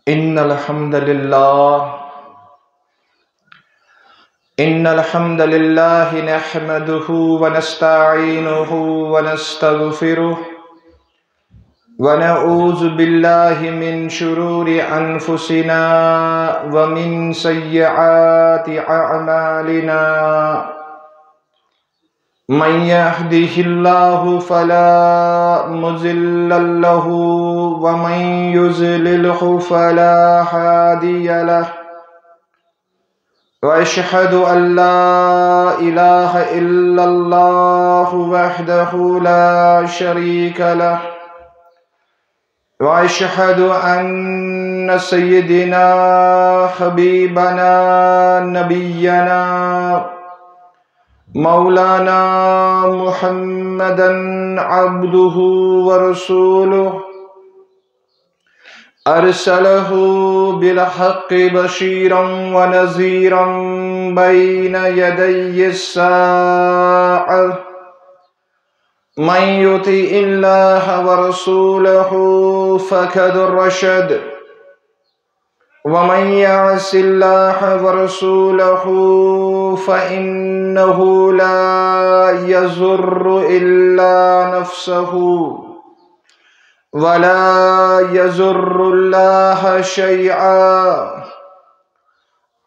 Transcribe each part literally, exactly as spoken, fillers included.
إن الحمد لله إن الحمد لله نحمده ونستعينه ونستغفره، ونعوذ بالله من شرور أنفسنا ومن سيئات أعمالنا. من يهده الله فلا مضل له، ومن يضلله فلا هادي له. وأشهد أن لا إله إلا الله وحده لا شريك له، وأشهد أن سيدنا حبيبنا نبينا مولانا محمدا عبده ورسوله، أرسله بالحق بشيرا ونذيرا بين يدي الساعة. من يطع الله ورسوله فقد رشد، ومن يعص الله ورسوله فإنه لا يضر إلا نفسه ولا يضر الله شيئا.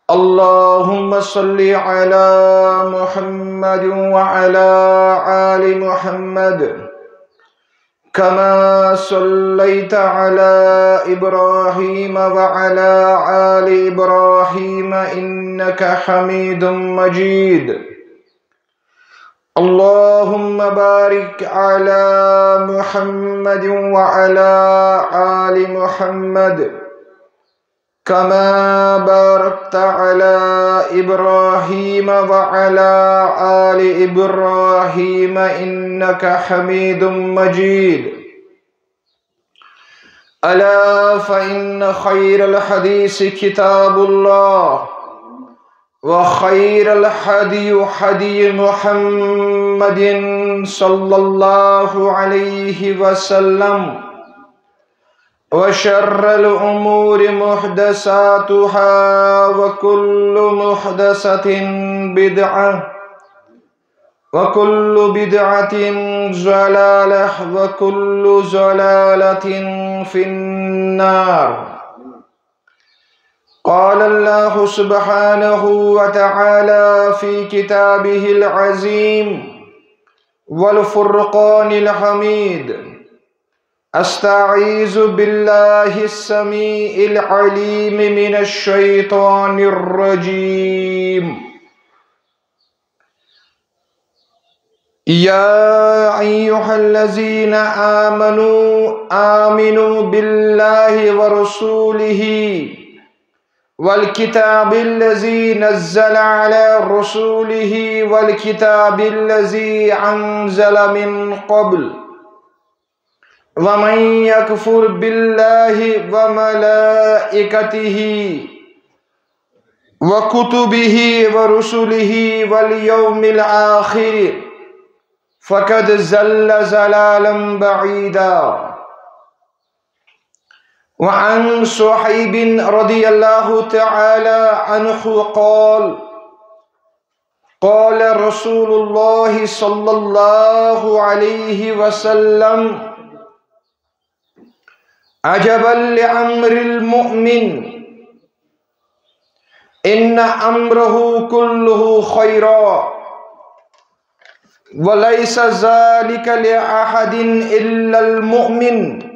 اللهم صل على محمد وعلى آل محمد كما صليت على إبراهيم وعلى آل إبراهيم إنك حميد مجيد. اللهم بارك على محمد وعلى آل محمد كما باركت على إبراهيم وعلى آل إبراهيم إنك حميد مجيد. ألا فإن خير الحديث كتاب الله، وخير الهدي هدي محمد صلى الله عليه وسلم، وشر الأمور محدثاتها، وكل محدثة بدعة، وكل بدعة ضلالة، وكل ضلالة في النار. قال الله سبحانه وتعالى في كتابه العظيم والفرقان الحميد: أستعيذ بالله السميع العليم من الشيطان الرجيم. يا أيها الذين آمنوا آمنوا بالله ورسوله والكتاب الذي نزل على رسوله والكتاب الذي أنزل من قبل، ومن يكفر بالله وملائكته وكتبه ورسله واليوم الآخر فقد ضل ضلالا بعيدا. وعن صهيب رضي الله تعالى عنه قال: قال رسول الله صلى الله عليه وسلم: عجبا لأمر المؤمن، إن أمره كله خيرا، وليس ذلك لأحد إلا المؤمن.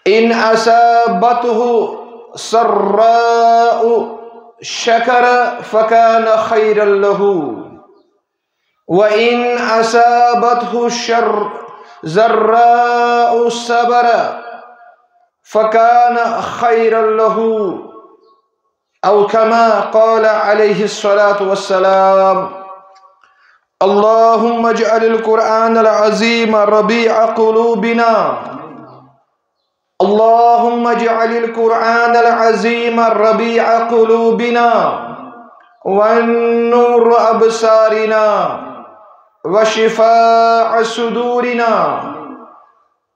إن أصابته سراء شكر فكان خيرا له، وإن أصابته شر ضراء صبر فكان خيرا له، أو كما قال عليه الصلاة والسلام. اللهم اجعل القرآن العظيم ربيع قلوبنا. اللهم اجعل القرآن العظيم ربيع قلوبنا والنور أبصارنا وشفاء صدورنا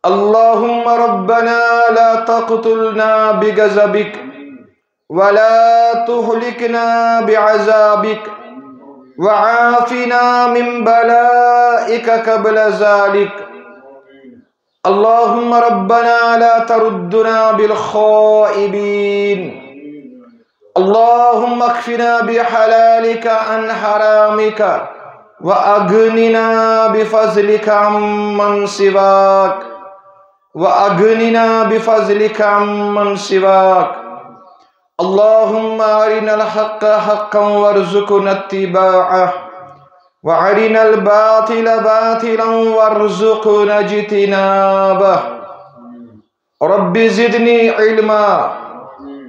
اللهم ربنا لا تقتلنا بغضبك ولا تهلكنا بعذابك وعافنا من بلائك قبل ذلك. اللهم ربنا لا تردنا بالخائبين. اللهم اكفنا بحلالك عن حرامك وأغننا بفضلك عمن سواك. وأغننا بفضلك عمن سواك. اللهم أرنا الحق حقا وارزقنا اتباعه وأرنا الباطل باطلا وارزقنا اجتنابه. رب زدني علما.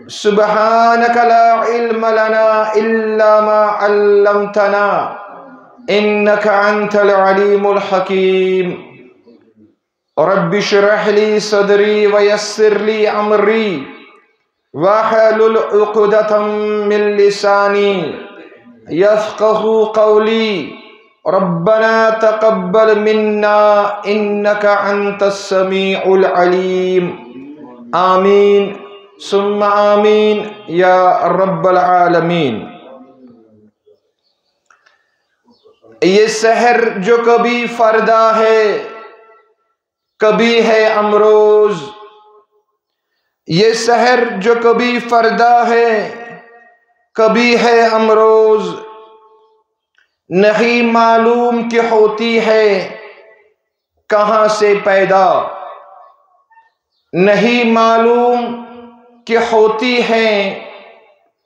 سبحانك لا علم لنا إلا ما علمتنا إنك أنت العليم الحكيم. رب اشرح لي صدري ويسر لي أمري واحلل عقدة من لساني يفقه قولي. ربنا تقبل منا إنك أنت السميع العليم. آمين ثم آمين يا رب العالمين. یہ سحر جو کبھی فردا ہے، کبھی ہے امروز، یہ سحر جو کبھی فردا ہے، کبھی ہے امروز، نہیں معلوم کہ ہوتی ہے کہاں سے پیدا، نہیں معلوم کہ ہوتی ہے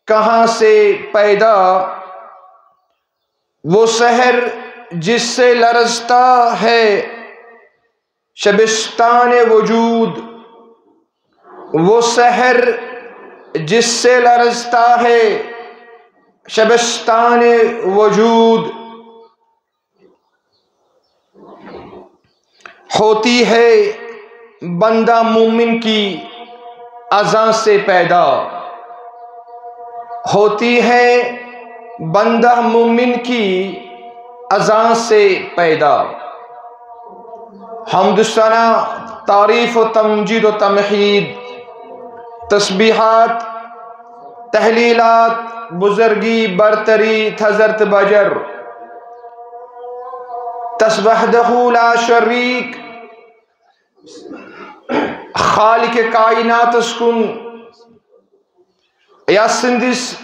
کہاں سے پیدا۔ وہ سحر جس سے لرزتا ہے شبستان وجود، وہ سحر جس سے لرزتا ہے شبستان وجود، ہوتی ہے بندہ مومن کی اذان سے پیدا، ہوتی ہے بندہ مومن کی اذان سے پیدا۔ حمد و ثنا، تعریف و تمجید و تمحید، تسبیحات، تحلیلات، بزرگی، برتری، تھزرت بجر، تس وحدہ لا شریک، خالق کائنات اس کن، یا سندس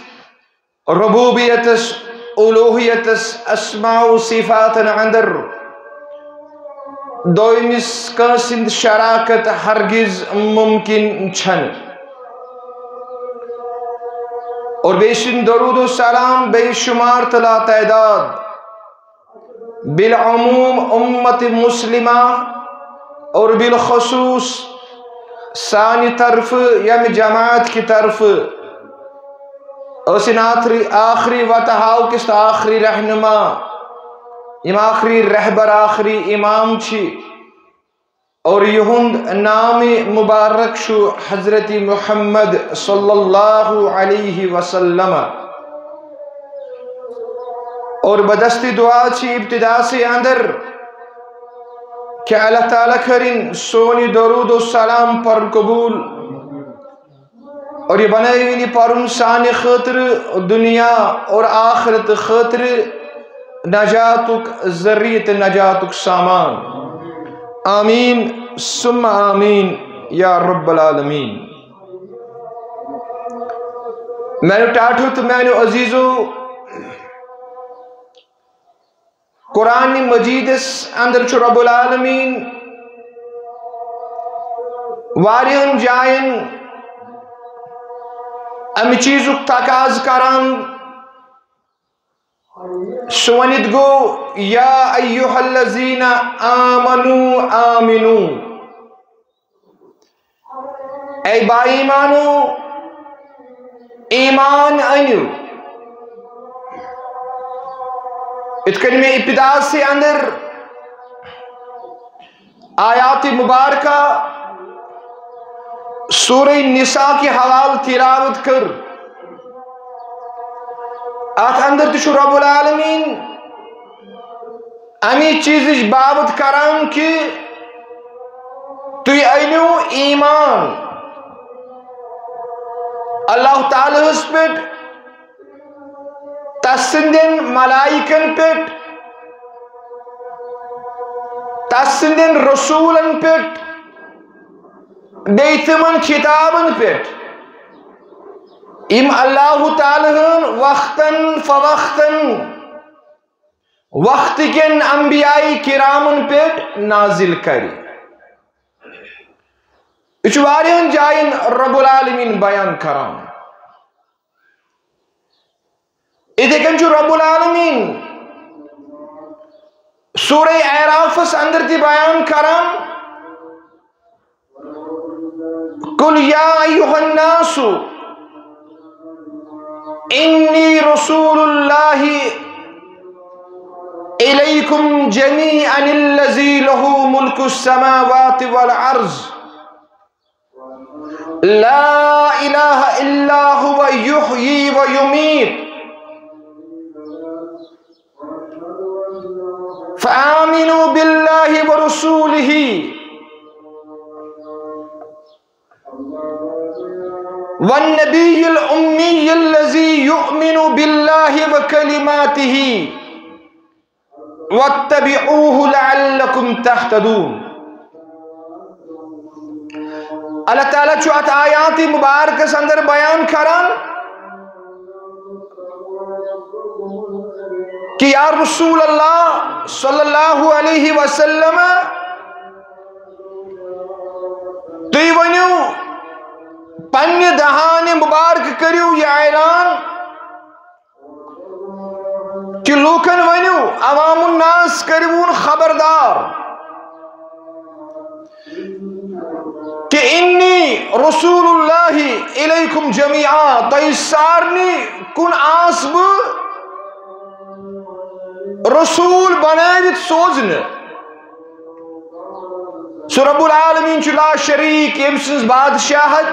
ربوبیتس، الوہیتس، اسماء و صفاتن اندر دویمس کانٛہہ سٕنٛد شراکت ہرگز ممکن چھنہٕ۔ اور بیٚیہِ سٕنٛد درود و سلام بے شمار تہٕ لا تعداد بالعموم امت مسلمہ اور بالخصوص سانہِ طرفہٕ، ییٚمہِ جماعت کہِ طرفہٕ أسۍ یِن آخری، آخری وتہٕ ہاو کِس تہٕ آخری رہنما، یِم آخری رہبر، آخری امام چھِ، اور یِہُنٛد نام مبارک چھُ حضرت محمد صلی اللہ علیہ وسلم۔ اور بدست دعا چھِ ابتدا سے اندر کہ اللہ تعالیٰ کٔرِن سون یہِ درود و سلام پرُن قبول۔ اور یہِ بنٲوِن یہِ پرُن سانہِ خٲطرٕ دُنیا اور آخرت خٲطرٕ نجاتُک ذریعہ تہٕ نجاتُک سامان۔ آمین ثم آمین یا رب العالمین۔ میانیو ٹاٹھو تہٕ میانیو عزیزو، قرآن مجیدس اندر چھُ رب العالمین واریاہن جاین امہِ چیزُک تقاضہٕ کران۔ سُہ ؤنِتھ گوٚو، یا ایہا الذین آمنو آمنو، اے با ایمانو، ایمان أنِو۔ یِتھ کٔنۍ مےٚ ابتداء سے اندر آیات مبارکہ سورہ نساء کہِ حوالہٕ تلاوت کٔر، اتھ اندر تہِ چھُ رب العالمین امی چیزٕچ باوت کران کہ تُہۍ أنِو ایمان اللہ تعالیٰ ہس پٮ۪ٹھ، تس سٕنٛدٮ۪ن ملائکن پٮ۪ٹھ، تس سٕنٛدٮ۪ن رسولن پٮ۪ٹھ، بیٚیہِ تِمن کتابن پٮ۪ٹھ، یِم اللہ تعالیٰ ہن وقتاً فوقتاً وقت کٮ۪ن انبیاء کرامن پٮ۪ٹھ نازل کرِ۔ یہِ چھُ واریاہن جاین رب العالمین بیان کران۔ یِتھے کٔنۍ چھُ رب العالمین سورہ اعرافس اندر تہِ بیان کران، قل یا ایھا الناس انی رسول اللہ الیکم جمیعا الذی لہ ملک السماوات والارض لا الہ الا ھو یحیی و یمیت فآمنوا باللہ ورسولہ والنبی الامی الذی یؤمن باللہ وکلماتہ واتبعوہ لعلکم تہتدون۔ اللہ تعالیٰ چھُ اتھ آیات مبارکس اندر بیان کران کہ یا رسول اللہ صلی اللہ علیہ وسلم، تُہۍ ؤنِو، پننہِ دہانِ مبارک کٔرِو یہِ اعلان کہ لوٗکن ؤنِو، عوام الناس کٔرِوُن خبردار کہ انی رسول اللہ الیکم جمیعا، تۄہہِ سارنٕے کُن آس بہٕ رسول بنٲوِتھ سوزنہٕ۔ سُہ رب العالمین چھُ لا شریک، ییٚمہِ سٕنٛز بادشاہت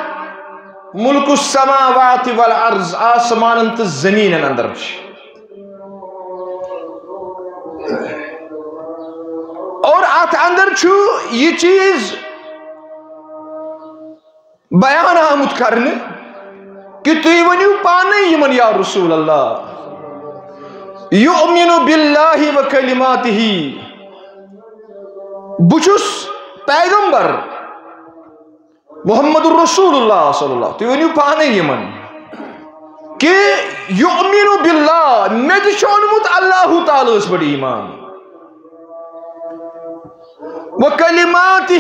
ملک السماوات والارض، آسمانن تہٕ زمینن اندر چھِ۔ اور اتھ اندر چھُ یہِ چیز بیان آمُت کرنہٕ کہ تُہۍ ؤنِو پانے یِمن، یا رسول اللہ، یؤمن باللہ و کلماتہ، بہٕ چھُس پیغمبر محمد رسول اللہ صلی اللہ، تُہۍ ؤنِو پانے یِمن کہ یؤمن باللہ، مےٚ تہِ چھُ اوٚنمُت اللہ تعالیٰ ہس پٮ۪ٹھ ایمان، و کلماتہ،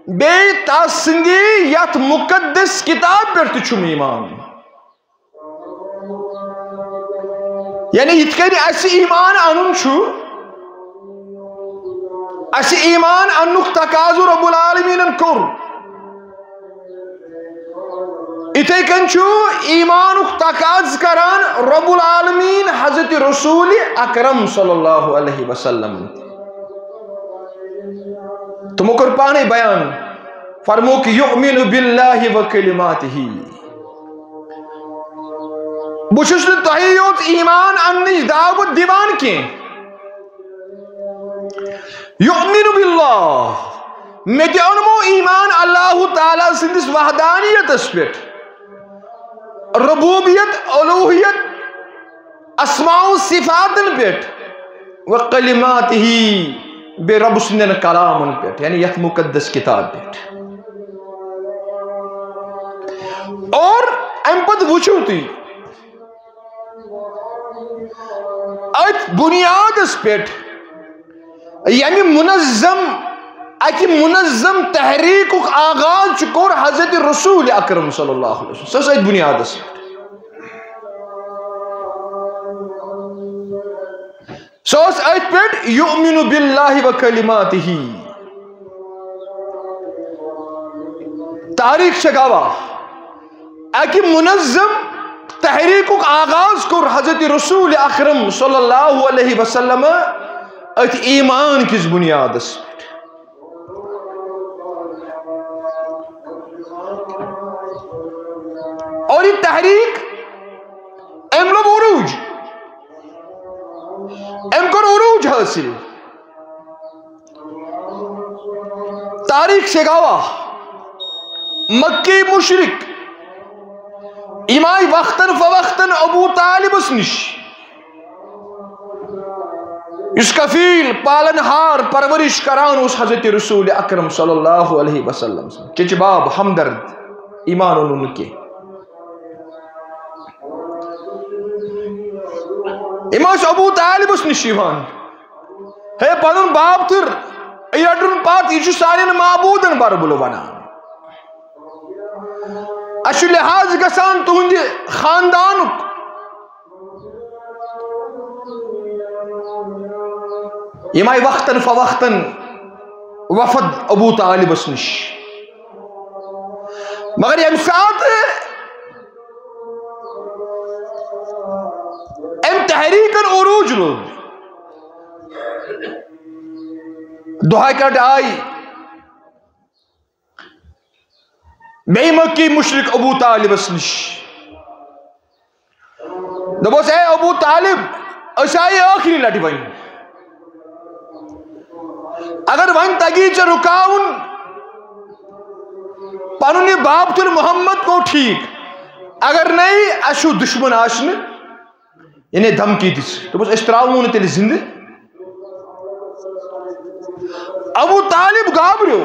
بیٚیہِ تس سٕنٛدِ یتھ مقدس کتاب پٮ۪ٹھ تہِ چھُم ایمان۔ یعنی یِتھ کٔنۍ اسہِ ایمان انُن چھُ، اسہِ ایمان اننُک تقاضہٕ رب العالمینن کوٚر، یِتھے کٔنۍ چھُ ایمانُک تقاضہٕ کران رب العالمین حضرت رسول اکرم صلی اللہ علیہ وسلم۔ تِمو کوٚر پانے بیان، فرمووُکھ، یؤمن باللہ و کلماتہ، بہٕ چھُس نہٕ تۄہہِ یوت ایمان اننٕچ دعوت دِوان کینٛہہ۔ یؤمن باللہ، مےٚ تہِ اوٚنمو ایمان اللہ تعالیٰ سٕنٛدِس وحدانیتس پٮ۪ٹھ، ربوبیت، الوہیت، اسماء و صفاتن پٮ۪ٹھ، و کلماتہ، بیٚیہِ رب سٕنٛدٮ۪ن کلامن پٮ۪ٹھ، یعنی یتھ مقدس کتاب پٮ۪ٹھ۔ اور امہِ پتہٕ وٕچھِو تُہۍ، أتھۍ بُنیادس پٮ۪ٹھ ییٚمہِ منظم، اکہِ منظم تحریکُک آغاز چھُ کوٚر حضرت رسول اکرم صلی اللہ علیہ وسلم، سۄ ٲس أتھۍ بُنیادس پٮ۪ٹھ۔ سۄ ٲس أتھۍ پٮ۪ٹھ یؤمن باللہ و کلماتہ۔ تاریخ چھےٚ گواہ، اکہِ منظم تحریکُک آغاز کوٚر حضرت رسول اکرم صلی اللہ علیہ وسلم أتھۍ ایمان کِس بُنیادس پٮ۪ٹھ۔ اور یہِ تحریک، أمۍ لوٚب عروج، أمۍ کوٚر عروج حٲصِل۔ تاریخ سے گواہ، مکی مشرک، یِم آیہِ وقتاً فوقتاً ابو طالبس نِش، یُس کفیل، پالن ہار، پرورش کران اوس حضرت رسول اکرم صلی اللہ علیہ وسلم سٕنٛز۔ چچہِ باب ہمدرد، ایمان اوٚنُن نہٕ کینٛہہ۔ یِم ٲسۍ ابو طالبس نِش یِوان، ہے، پنُن باب تہٕ رٹُن پتھ، یہِ چھُ سانٮ۪ن معبوٗدن بربُلہٕ ونان۔ اَسہِ چھُ لحاظ گژھان تُہنٛدِ خاندانُک۔ یِم آیہِ وقتاً فوقتاً وفد ابو طالبس نِش۔ مگر ییٚمہِ ساتہٕ أمۍ تحریٖکن عروٗج لوٚگ، دۄہے کٹھ آیہِ بیٚیہِ مکی مشرک ابو طالبس نِش۔ دوٚپُس، "اے ابو طالب، أسۍ آیہِ ٲخری لٹہِ وۄنۍ۔ اگر وۄنۍ تگی ژےٚ رُکاوُن، پنُن یہِ باب تُل محمد گوٚو ٹھیٖک، اگر نَے، اَسہِ چھُ دُشمن آسنہٕ۔" یعنی دھمکی دِژ۔ دوٚپُس، "أسۍ ترٛاوون نہٕ تیٚلہِ زِندٕ۔" ابو طالب گابریو۔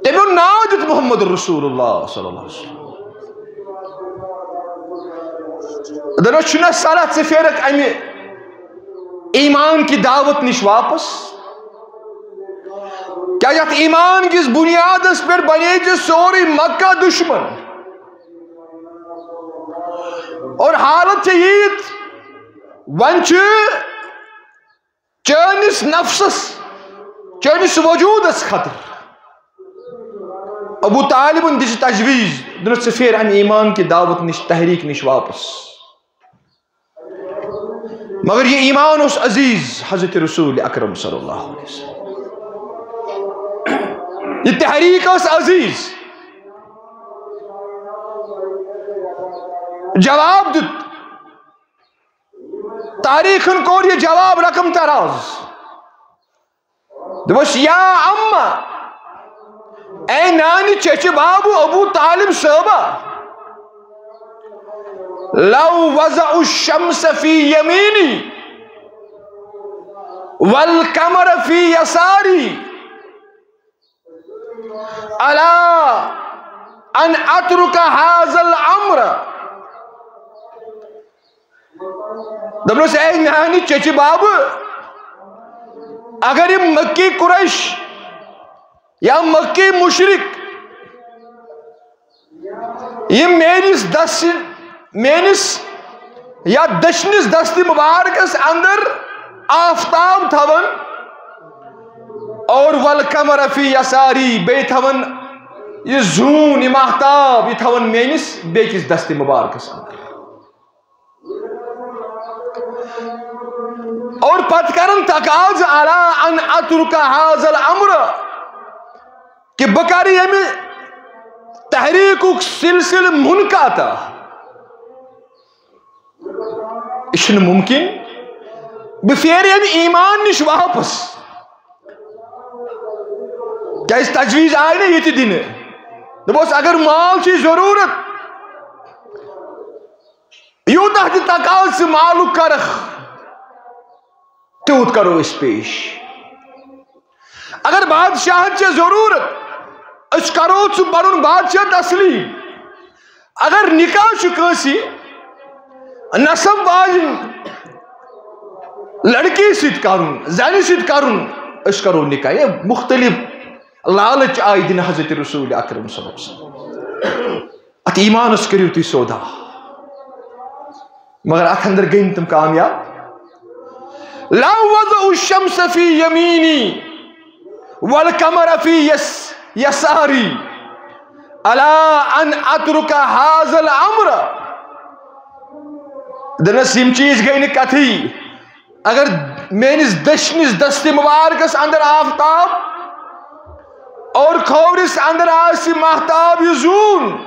تٔمۍ اوٚن ناو دِتھ محمد رسول اللہ صلی اللہ علیہ وسلم۔ دوٚپنَس، "چھُنہ صلاح ژٕ پھیرَکھ اَمہِ ایمان کہِ دعوت نِش واپس؟ کیٛازِ اَتھ ایمان کِس بُنیادَس پٮ۪ٹھ بنے ژےٚ سورُے مکہ دُشمن۔" اور حالت چھِ ییٖژ، وۄنۍ چھِ چٲنِس نفسس، چٲنِس وجوٗدس خطرٕ۔ ابو طالبن دِژ تجویز، دوٚپنس، "ژٕ پھیر امہِ ایمان کہِ دعوت نِش، تحریک نِش واپس۔" مگر یہِ ایمان اوس عزیز حضرت رسول اکرم صلی اللہ علیہ وسلم۔ یہِ تحریک ٲس عزیز۔ جواب دیُت، تاریخن کوٚر یہِ جواب رقم تراز۔ دوٚپُس، "یا امہ، اے نانہِ چچہِ بابو ابو طالب صٲبہ، لو وضع الشمس فی یمینی والقمر فی یساری، علی ان اترک هذا الامر۔" دوٚپنَس، "اے میانہِ چچہِ بابہٕ، اگر یِم مکی قریش یا مکی مشرک یِم میٲنِس دس، میٲنِس یا دٔچھنِس دستِ مبارکس اندر آفتاب تھاون، اور والقمر فی یساری، بیٚیہِ تھاون یہِ زوٗن، یہِ ماہتاب، یہِ تھاون میٲنِس بیٚکِس دستِ مبارکس اندر۔" اور پتہٕ کرن تقاضہٕ، علی ان اترک هذا الامر، کہِ بہٕ کرٕ ییٚمہِ تحریکُک سلسلہٕ منقطع۔ یہِ چھُنہٕ ممکن۔ بہٕ پھیرٕ ییٚمہِ ایمان نِش واپس۔ کیازِ تجویز آیہِ نہٕ ییٚتہِ دِنہٕ۔ دوٚپُس، اگر مال چھُے ضروٗرت، یوٗتاہ تہِ تقاضہٕ ژٕ مالُک کرکھ، تیوٗت کرو أسۍ پیش۔ اگر بادشاہت چھےٚ ضروٗرت، أسۍ کرو ژٕ پنُن بادشاہ تسلیم۔ اگر نکاح چھُ کٲنٛسہِ نسب واجنہِ لڑکی سۭتۍ کرُن، زنہِ سۭتۍ کرُن، أسۍ کرو نکاح۔ یہِ مختلف لالچ آیہِ دِنہٕ حضرت رسول اکرم صلی اللہ علیہ وسلم۔ اتھ ایمانس کٔرِو تُہۍ سودا۔ مگر اتھ اندر گٔے نہٕ تِم کامیاب۔ لو وضع الشمس فی یمینی والقمر فی یس-، یساری علی ان اترک هذا الامر۔ دنس یِم چیٖز گٔے نہٕ کتھٕے۔ اگر میٲنِس دٔچھنِس دستِ مبارکس اندر آفتاب اور کھوورِس اندر آسہِ ماہتاب یہِ زوٗن،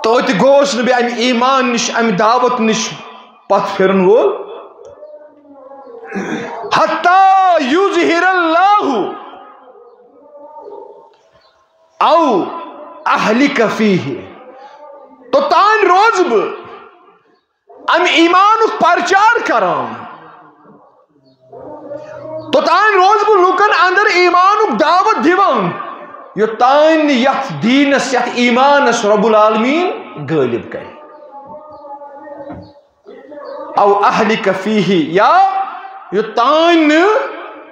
توتہِ گوس نہٕ بہٕ امہِ ایمان نِش، امہِ دعوت نِش پتھ پھِرن وول۔ حتی یظہر اللہ اہلک فیہ، توٚتام روزٕ بہٕ امہِ ایمانُک پرچار کران، توٚتام روزٕ بہٕ لوٗکن اندر ایمانُک دعوت دِوان، یوٚتام نہٕ یتھ دیٖنس، یتھ ایمانس رب العالمین غٲلب کرِ۔ او اہلک فیہ، یا یوٚتام نہٕ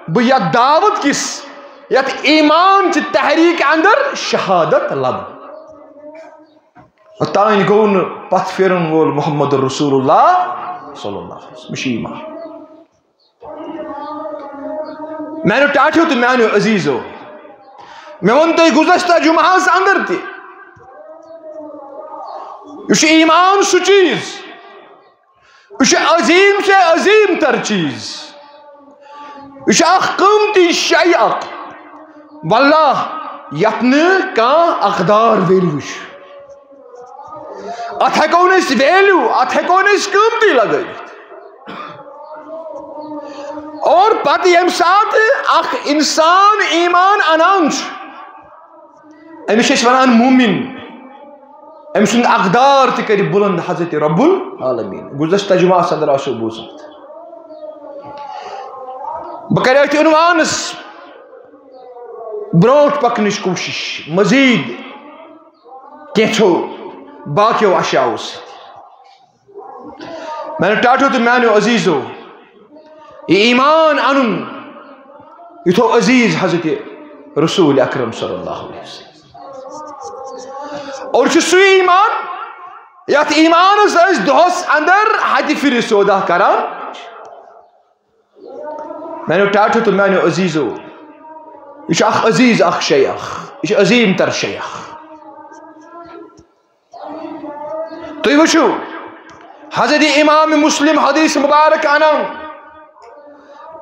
بہٕ یتھ دعوت کِس، یتھ ایمان چہِ تحریک اندر شہادت لبہٕ۔ اوٚتام گوٚو نہٕ پتھ پھیرن وول محمد رسول اللہ صلی اللہ علیہ وسلم۔ یہِ چھُ ایمان۔ میانیو ٹاٹھیو تہٕ میانیو عزیزو، مےٚ ووٚن تۄہہِ گُزشتہ جمعہس اندر تہِ، یہِ چھُ ایمان سُہ چیز، یہِ چھُ عظیم سے عظیم تر چیز، یہِ چھُ اکھ قۭمتی شے اکھ، واللہ، یتھ نہٕ کانٛہہ اقدار ویلیو چھُ۔ اتھ ہیٚکو نہٕ أسۍ ویلیو، اتھ ہیٚکو نہٕ أسۍ قۭمتی لگٲوِتھ۔ اور پتہٕ ییٚمہِ ساتہٕ اکھ انسان ایمان انان چھُ، أمِس چھِ أسۍ ونان مومن۔ أمۍ سُنٛد اقدار تہِ کرِ بلند حضرت رب العالمین۔ گُزشتہ جمعہ صدر آسو بوٗزمُت۔ بہٕ کرٕ أتھۍ عنوانس برونٛٹھ پکنٕچ کوٗشش مزید کینٛژھو باقیو اشیاو سۭتۍ۔ میانیو ٹاٹھو تہٕ میانیو عزیزو، یہِ ایمان انُن، یہِ تھوٚو عزیز حضرت رسول اکرم صلی اللہ علیہ وسلم۔ اور چھُ سُے ایمان، یتھ ایمانس أسۍ دۄہس اندر ہتہِ پھرِ سودا کران۔ میانیو ٹاٹھو تہٕ میانیو عزیزو، یہِ چھُ اکھ عزیز اکھ شے اکھ، یہِ چھُ عظیم تر شے اکھ۔ تُہۍ وٕچھِو، حضرت امام مسلم حدیث مبارک انان،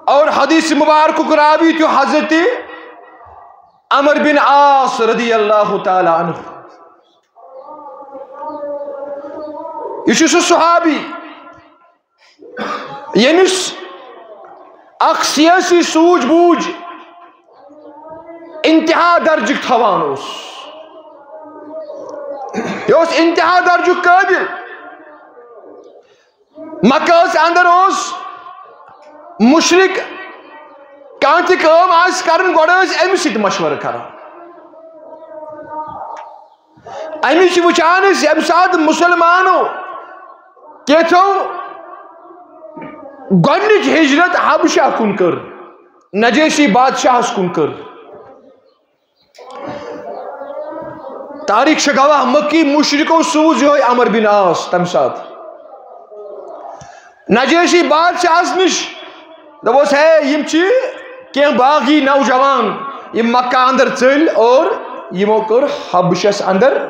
اور حدیث مبارکُک راوی تہِ حضرت عمر بن عاص رضی اللہ تعالی عنہ۔ یہِ چھُ سُہ صحابی، ییٚمِس اکھ سیٲسی سوٗجھ بوٗجھ انتہا درجُک تھاوان اوس۔ یہِ اوس انتہا درجُک قٲبِل۔ مکہس اندر اوس مشرک، کانٛہہ تہِ کٲم آسہِ کرٕنۍ، گۄڈٕ ٲسۍ أمِس سۭتۍ مشورٕ کران۔ أمِس چھِ وٕچھان أسۍ، ییٚمہِ ساتہٕ مُسلمانو کینٛژھو گۄڈٕنِچ ہجرت حبشہ کُن کٔر، نجاشی بادشاہس کُن کٔر۔ تاریخ چھِ گواہ، مکی مشرکو سوٗز یِہوٚے عمر بن عاص تَمہِ ساتہٕ۔ نجاشی بادشاہس نِش دوٚپُس، ہے، یِم چھِ کینٛہہ باغی نوجوان، یِم مکہ اندر ژٔلۍ اور یِمو کٔر حبشس اندر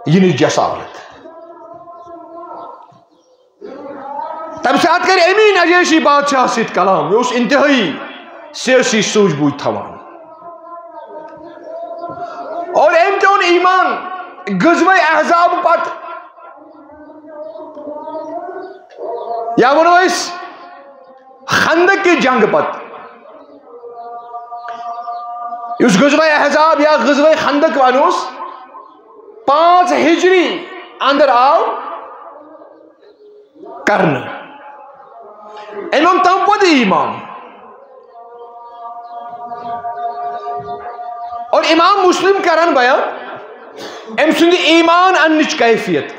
یِنٕچ جسارت۔ تَمہِ ساتہٕ کَرِ أمی نجاشی بادشاہس سۭتۍ کلام، یہِ اوس انتہٲئی سیٲسی سوٗجھ بوٗجھ تھاوان۔ اور أمۍ تہِ اوٚن ایمان غزوہ احزاب پتہٕ، یا وَنو أسۍ خندق کہِ جنگہٕ پتہٕ، یُس غزوہ احزاب یا غزوہ خندق وَنوس، پانٛژھ ہجری اندر آو کرنہٕ۔ أمۍ اوٚن تَمہِ پتہٕ ایمان۔ اور امام مسلم کران بیان أمۍ سُنٛد ایمان اننٕچ کیفیت۔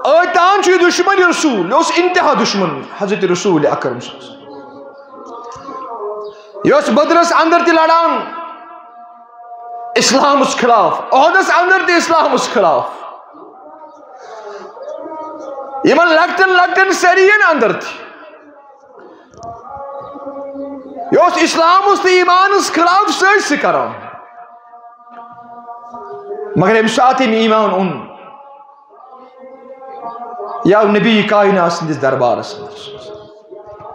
ٲتان چھُ یہِ دشمن رسول، یہِ اوس انتہا دشمن حضرت رسول اکرم صلی اللہ علیہ وسلم۔ یہِ اوس بدرس اندر تہِ لڑان اسلامس خلاف، احدس اندر تہِ اسلامس خلاف۔ یِمن لۄکٹٮ۪ن لۄکٹٮ۪ن سرین اندر تہِ۔ یہِ اوس اسلامس تہٕ ایمانس خلاف سٲزشہِ کران۔ مگر ییٚمہِ ساتہٕ أمۍ ایمان اوٚن، یہِ آو نبی کائنات سٕنٛدِس دربارس اندر۔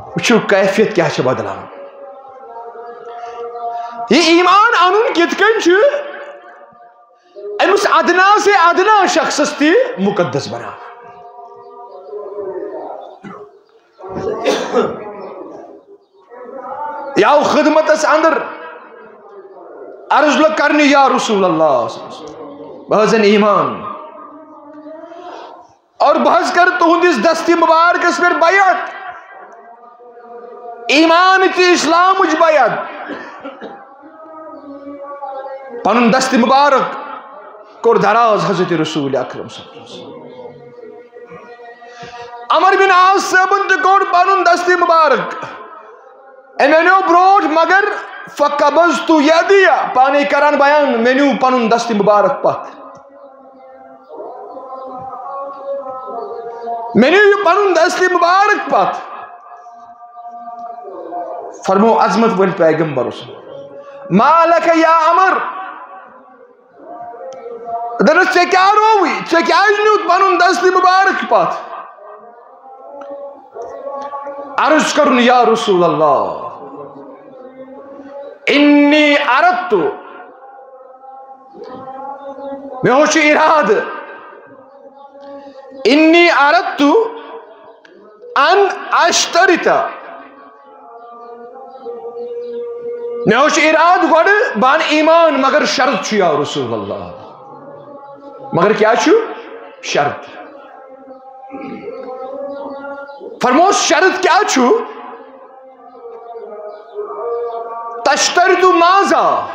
وٕچھِو کیفیت کیٛاہ چھِ بدلان۔ یہِ ایمان انُن کِتھ کٔنۍ چھُ أمِس ادنا سے ادنا شخصس تہِ مقدس بناوان۔ یہِ آو خدمتس اندر، عرض لوٚگ کرنہِ، یا رسول اللہ، بہٕ حظ انہٕ ایمان، اور بہٕ حظ کرٕ تُہنٛدِس دستِ مبارکس پٮ۪ٹھ بیعت۔ ایمان تہٕ اسلامٕچ بیعت۔ پنُن دستِ مبارک کوٚر دراز حضرت رسول اکرم صلی اللہ علیہ وسلم۔ عمر بن عاص صٲبن تہِ کوٚڑ پنُن دستِ مبارک۔ أمۍ أنیو برونٛٹھ، مگر فقبضت یدی، پانے کران بیان، مےٚ نیوٗ پنُن دستِ مبارک پتھ۔ مےٚ نیوٗ یہِ پنُن دستِ مبارک پتھ۔ فرمو عظمت وٲلۍ پیغمبرس، ما لک یا عمر؟ دوٚپنس، ژےٚ کیٛاہ رووُے؟ ژےٚ کیٛازِ نیوٗتھ پنُن دستِ مبارک پتھ؟ عرض کرُن، یا رسول اللہ، انی اردت، مےٚ اوس یہِ ارادٕ، انی اردت ان اشترط، مےٚ اوس یہِ ارادٕ گۄڈٕ بہٕ انہٕ ایمان، مگر شرط چھُ، یا رسول اللہ۔ مگر کیٛاہ چھُ؟ شرط۔ فرموس، شرط کیٛاہ چھُ؟ تشترط ماذا؟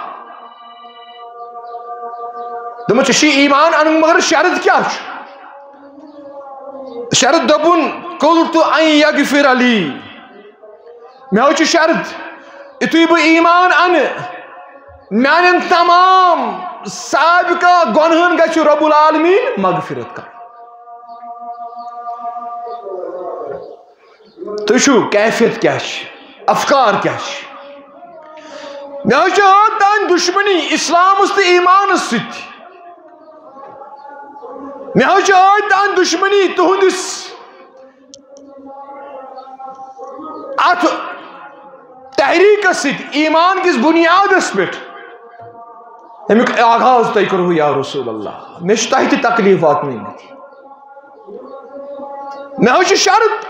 دوٚپمَس، ژےٚ چھُے ایمان اَنُن، مگر شرط کیٛاہ چھُ؟ شرط دوٚپُن، قلت ان یغفر لی، مےٚ حظ چھُ شرط، یُتھُے بہٕ ایمان اَنہٕ، میٛانٮ۪ن تمام سابقہ گۄنہَن گژھِ رب العالمین مغفرت کرُن۔ تُہۍ چھِو، کیفیت کیٛاہ چھِ؟ افکار کیٛاہ چھِ؟ مےٚ حظ چھِ ٲدۍ تام دُشمنی اِسلامَس تہٕ ایٖمانَس سۭتۍ۔ مےٚ حظ چھِ ٲدۍ تام دُشمنی تُہٕنٛدِس اَتھ تحریٖکَس سۭتۍ، ایٖمان کِس بُنیادَس پٮ۪ٹھ۔ اَمیُک آغاز تۄہہِ کوٚروٕ یا رسول اللہ۔ مےٚ چھِ تۄہہِ تہِ تکلیٖف واتنٲومٕتۍ۔ مےٚ حظ چھُ شرط،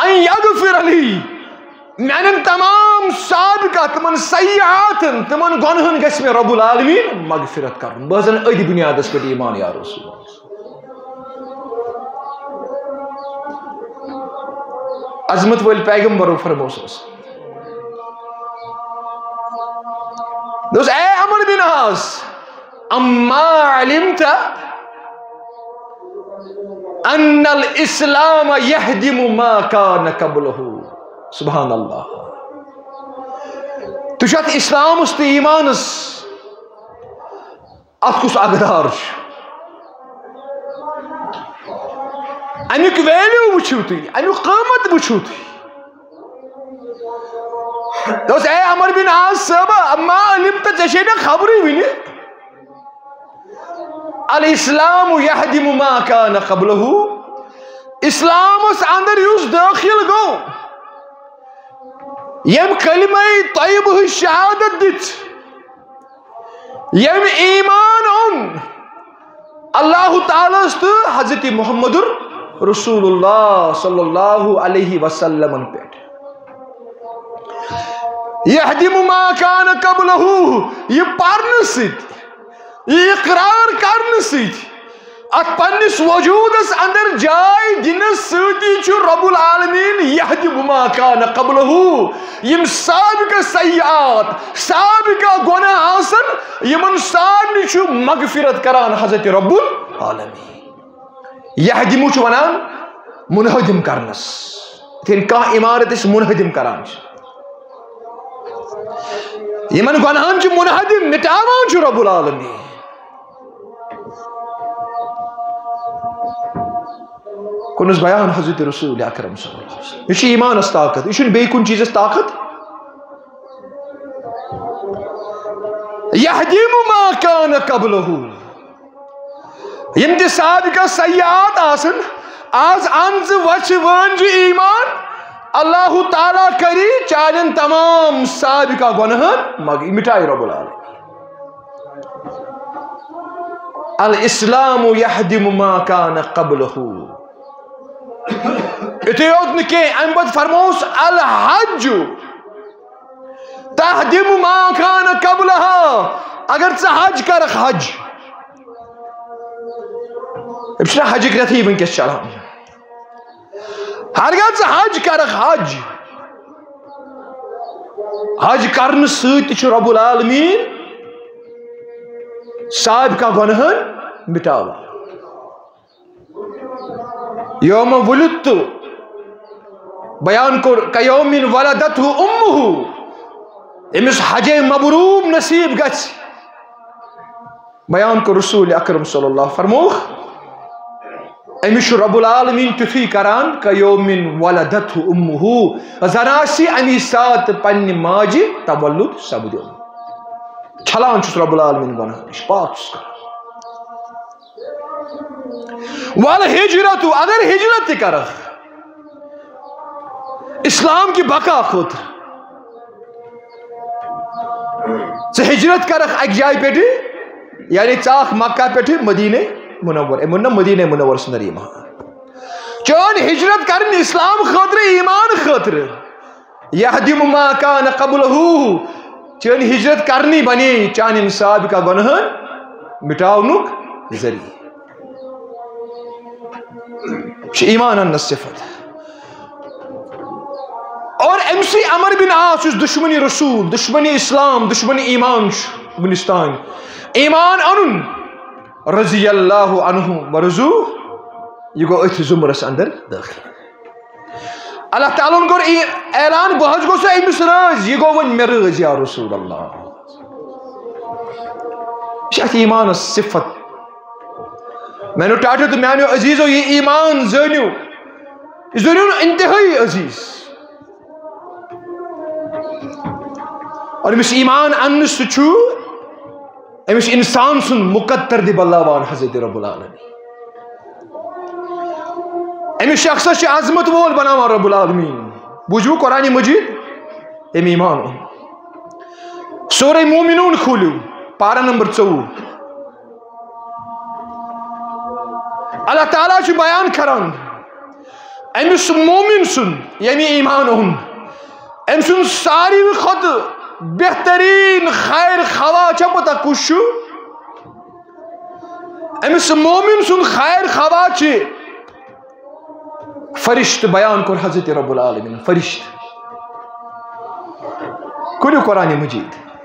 ان یغفر لی، میانٮ۪ن تمام سابقہ، تِمن سیئاتن، تِمن گۄنہن گژھِ مےٚ رب العالمین مغفرت کرُن۔ بہٕ حظ انہٕ أتھۍ بُنیادس پٮ۪ٹھ ایٖمان یا رسول اللہ۔ عظمت وٲلۍ پیغمبرو فرموو سا۔ دوٚپُس، اے عمرو بن عاص، اما علمت ان الاسلام یہدم ما کان قبلہ۔ سبحان اللہ۔ تُہۍ چھِو اَتھ اِسلامَس تہٕ ایٖمانَس، اَتھ کُس اقدار چھُ؟ اَمیُک value وٕچھِو تُہۍ، اَمیُک قۭمَت وٕچھِو تُہۍ۔ دوٚپُس، اے عمرو بن عاص صٲبہ، اما علمت، ژےٚ چھے نہ خبرٕے وٕنہِ۔ الاسلام یہدم ما کان قبلہ۔ اِسلامَس اَندَر یُس دٲخِل گوٚو، ییٚمۍ کلمہ طیبہ ہٕچ شہادت دِژ، ییٚمۍ ایٖمان اوٚن اللہ تعالیٰ ہَس تہٕ حضرت محمد رسول اللہ صلی اللہ علیہ وسلمن پٮ۪ٹھ۔ یہدم ما کان قبلہ، یہِ پرنہٕ سۭتۍ، یہِ اقرار کرنہٕ سۭتۍ، اتھ پننِس وجودس اندر جاے دِنس سۭتی چھُ رب العالمین یہدم ما کان قبلہ، یِم سابقہ سیئات، سابقہ گۄناہ آسن، یِمن سارنٕے چھُ مغفرت کران حضرت رب العالمین۔ یہدم چھُ ونان منہدم کرنس، یِتھ کٔنۍ کانٛہہ عمارت أسۍ منہدم کران چھِ۔ یِمن گۄناہن چھُ منہدم، مٹاوان چھُ رب العالمین۔ کُنُس بیان حضرت رسول اکرم صلی اللہ علیہ وسلم۔ یہِ چھُ ایٖمانس طاقت، یہِ چھُنہٕ بیٚیہِ کُنہِ چیٖزس طاقت۔ یہدم ما کان قبلہ۔ یِم تہِ سابقہ سیئات آسن، آز اَن ژٕ وَژھِ وٲنۍ زِ ایٖمان، اللہ تعالیٰ کری چانٮ۪ن تمام سابقہ گۄنہن مغ-، مٹایہِ رب العالمین۔ الاسلام یہدم ما کان قبلہ۔ یُتُے یوت نہٕ کینٛہہ، اَمہِ پتہٕ فرمووُس، الحج، تہدم ما کان قبلہا، اگر ژٕ حج کرکھ، حج، أمِس چھُنہ حجٕکۍ رٮ۪تھٕے وٕنکیٚس چلان۔ ہرگاہ ژٕ حج کرکھ، حج، حج کرنہٕ سۭتۍ تہِ چھُ رب العالمین سابقہ گۄنہن مٹاوان۔ یوم ولدت، بیان کوٚر، کیوم ولدتہ امہ، أمِس حجے مبرور نصیب گژھِ۔ بیان کوٚر رسول اکرم صلی اللہ، فرمووُکھ، أمِس چھُ رب العالمین تیُتھُے کران، کیوم ولدتہ امہ، زن آسہِ امی ساتہٕ پننہِ ماجہِ تولد سپدیومُت۔ چھلان چھُس رب العالمین گۄناہ نِش، پاک چھُس کران۔ والہجرت، اگر ہجرت تہِ کرکھ اسلام کہِ بقا خٲطرٕ، ژٕ ہجرت کرکھ اکہِ جایہِ پٮ۪ٹھٕ، یعنی ژٕ آکھ مکہ پٮ۪ٹھٕ مدینہ منور، أمۍ ووٚن نہ مدینہ منور سٕنٛدر یِمہٕ ہا۔ چٲنۍ ہجرت کرنۍ اسلام خٲطرٕ، ایمان خٲطرٕ۔ یہدم ما کان قبلہ، چٲنۍ ہجرت کرنی بنے چانٮ۪ن سابقہ گۄنہن مٹاونُک ذریعہ۔ چھُ ایمان اننس صفت۔ اور أمۍ سٕے عمر بن عاص، یُس دشمنی رسول، دشمنی اسلام، دشمنی ایمان چھُ وُنِس تام، ایمان انُن، رضی اللہ عنہ ورضو، یہِ گوٚو أتھۍ زمرس اندر دٲخل۔ اللہ تعالیٰ ہن کوٚر ای-، اعلان، بہٕ حظ گوٚژھ أمِس رٲضۍ، یہِ گوٚو وۄنۍ مےٚ رٲضۍ یا رسول اللہ۔ یہِ چھِ اَتھ ایٖمانَس صفت۔ میٛانیو ٹاٹھیو تہٕ میٛانیو عزیٖزو، یہِ ایٖمان زٲنِو، یہِ زٲنِو نہٕ انتہٲیی عزیٖز۔ اور أمِس ایٖمان اَننہٕ سۭتۍ چھُ أمِس اِنسان سُنٛد مقدر تہِ بدلاوان حضرت رب العالمین۔ أمِس شخصس چھِ عظمت وول بناوان رب العالمین۔ بوٗزِو قرآن مجید، أمۍ ایٖمان اوٚن۔ سورہ مومنون کھوٗلِو، پارہ نمبر ژوٚوُہ۔ اللہ تعالیٰ چھُ بیان کران، أمِس مومن سُنٛد، ییٚمۍ ایٖمان اوٚن، أمۍ سُنٛد ساروی کھۄتہٕ بہتریٖن خیر خواہ چھا پتہ کُس چھُ؟ أمِس مومن سُنٛد خیر خواہ چھِ فرشتہٕ۔ بیان کوٚر حضرت رب العالمین، فرشتہٕ۔ کھوٗلِو قرآن مجید۔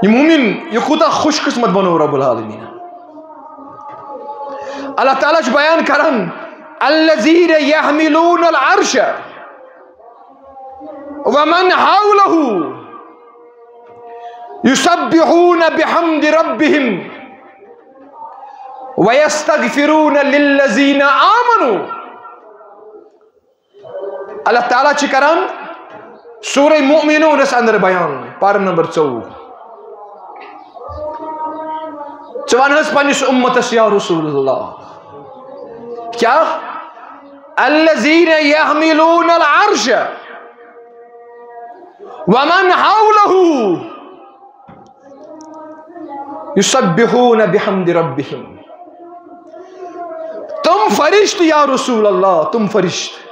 یہِ مومن، یہِ کوٗتاہ خوش قسمت بنوو رب العالمین۔ اللہ تعالیٰ چھُ بیان کران، الذین یحملون العرش ومن حوله یسبحون بحمد ربهم ویستغفرون للذین آمنوا۔ اللہ تعالیٰ چھِ کران سورہ مؤمنونس اندر بیان، پارہ نمبر ژوٚوُہ۔ ژٕ وَن حظ پننِس اُمتس یا رسول اللہ، کیٛاہ؟ الذین یحملون العرش ومن حوله یسبحون بحمد ربهم۔ تِم فرشتہٕ یا رسول اللہ، تِم فرشتہٕ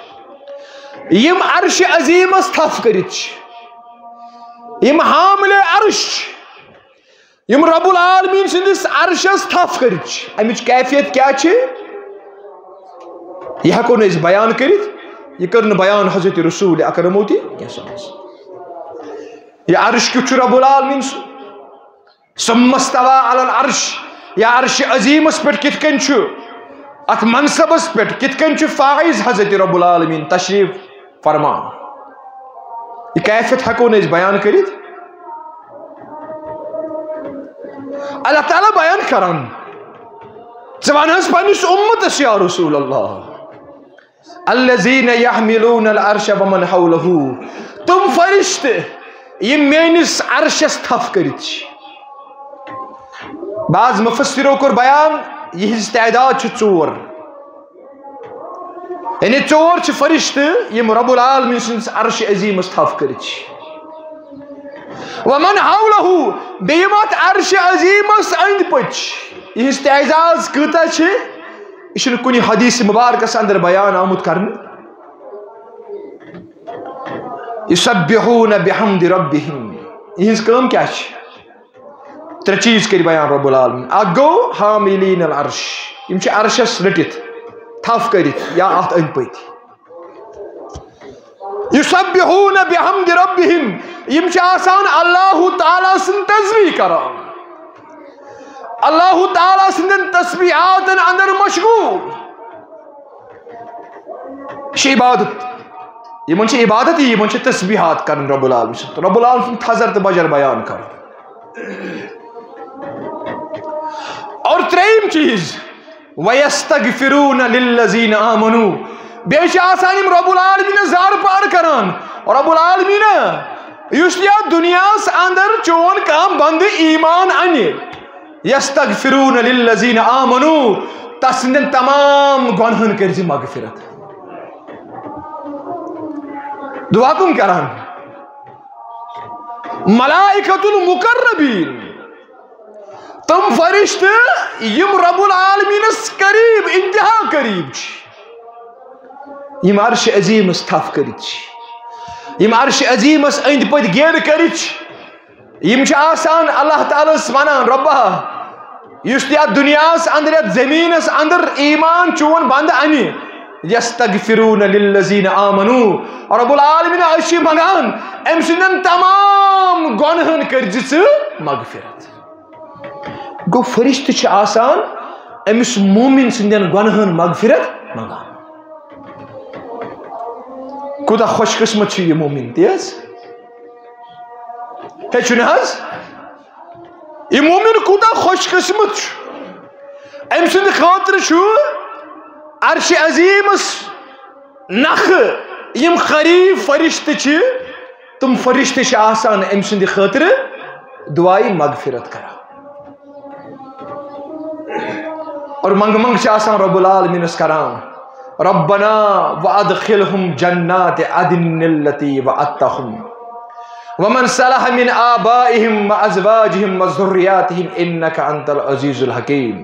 یِم عرش عظیمس تھپھ کٔرِتھ چھِ، یِم حاملِ عرش چھِ، یِم رب العالمین سٕنٛدِس عرشس تھپھ کٔرِتھ چھِ، اَمِچ کیفیت کیٛاہ چھِ؟ یہِ ہٮ۪کو نہٕ أسۍ بیان کٔرِتھ، یہِ کٔر نہٕ بیان حضرت رسول اکرمو تہِ کینٛہہ۔ یہِ عرش کیُتھ چھُ رب العالمین سُنٛد؟ ثم استوى على العرش، یا عرش عظیمس پٮ۪ٹھ کِتھ کٔنۍ چھُ، اتھ منصبس پٮ۪ٹھ کِتھ کٔنۍ چھُ فائز حضرت رب العالمین تشریف فرما؟ یہِ کیفیت ہٮ۪کو نہٕ أسۍ بیان کٔرِتھ۔ اللہ تعالیٰ بیان کران، ژٕ وَن حظ پننِس اُمتس یا رسول اللہ، الذین یحملون العرش ومن حوله، تِم فرشتہٕ یِم میٲنِس عرشس تھپھ کٔرِتھ چھِ۔ بعض مفسرو کوٚر بیان، یِہنٛز تعداد چھِ ژور۔ یعنی ژور چھِ فرشتہٕ یِم رب العالمین سٕنٛدِس عرش عظیمس تھپھ کٔرِتھ چھِ۔ ومن حوله، بیٚیہِ یِم اتھ عرش عظیمس أنٛدۍ پٔکۍ چھِ، یِہنٛز تعداد کۭژاہ چھِ؟ یہِ چھُنہٕ کُنہِ حدیث مبارکس اندر بیان آمُت کرنہٕ۔ یسبحون بحمد ربہم، یِہنٛز کٲم کیٛاہ چھِ؟ ترٛےٚ چیٖز کٔرۍ بیان رب العالمین۔ اکھ گوٚو حاملین العرش، یِم چھِ عرشس رٔٹِتھ، تھپھ کٔرِتھ یا اتھ أنٛدۍ پٔتۍ۔ یسبحون بحمد ربہم، یِم چھِ آسان اللہ تعالیٰ سٕنٛز تسبیح کران، اللہ تعالیٰ سٕنٛدٮ۪ن تسبیحاتن اندر مشغول۔ یہِ چھِ عبادت، یِمن چھِ عبادت یہِ، یِمن چھِ تسبیحات کرٕنۍ رب العالمین سٕنٛز، رب العالمین سُنٛد تھزر تہٕ بجر بیان کرُن۔ اور ترٛیٚیِم چیٖز، ویستغفرون للذین آمنو، بیٚیہِ چھِ آسان یِم رب العالمینس زارٕ پار کران، رب العالمین، یُس یتھ دُنیاہس اندر چون کانٛہہ بندٕ ایمان انہِ، یستغفرون للذین آمنو، تس سٕنٛدٮ۪ن تمام گۄنہن کٔرۍ زِ مغفرت۔ دعا کم کران؟ ملائکۃ المقربین، تِم فرشتہٕ یِم رب العالمینس قریب، انتہا قریب چھِ، یِم عرش عظیمس تھپھ کٔرِتھ چھِ، یِم عرش عظیمس أنٛدۍ پٔتۍ گیرٕ کٔرِتھ چھِ، یِم چھِ آسان اللہ تعالیٰہس ونان، ربا، یُس تہِ یتھ دُنیاہس اندر، یتھ زمینس اندر ایمان چون بندٕ انہِ، یستغفرون للذین آمنو، رب العالمین، أسۍ چھِ منگان أمۍ سٕنٛدٮ۪ن تمام گۄنہن کٔرۍ زِ ژٕ مغفرت۔ گوٚو، فرشتہٕ چھِ آسان أمِس مومن سٕنٛدٮ۪ن گۄنہن مغفرت منگان۔ کوٗتاہ خۄش قسمت چھُ یہِ مومن، تیز ہے چھُنہٕ حظ؟ یہِ مومن کوٗتاہ خۄش قسمت چھُ، أمۍ سٕنٛدِ خٲطرٕ چھُ عرش عظیمس نکھٕ یِم قریب فرشتہٕ چھِ، تِم فرشتہٕ چھِ آسان أمۍ سٕنٛدِ خٲطرٕ دعایہِ مغفرت کران۔ اور منٛگہٕ منٛگہٕ چھِ آسان رب العالمینس کران، ربنا وادخلهم جنات عدن التي وعدتهم ومن صلح من آبائهم وازواجهم وذرياتهم انك انت العزيز الحكيم۔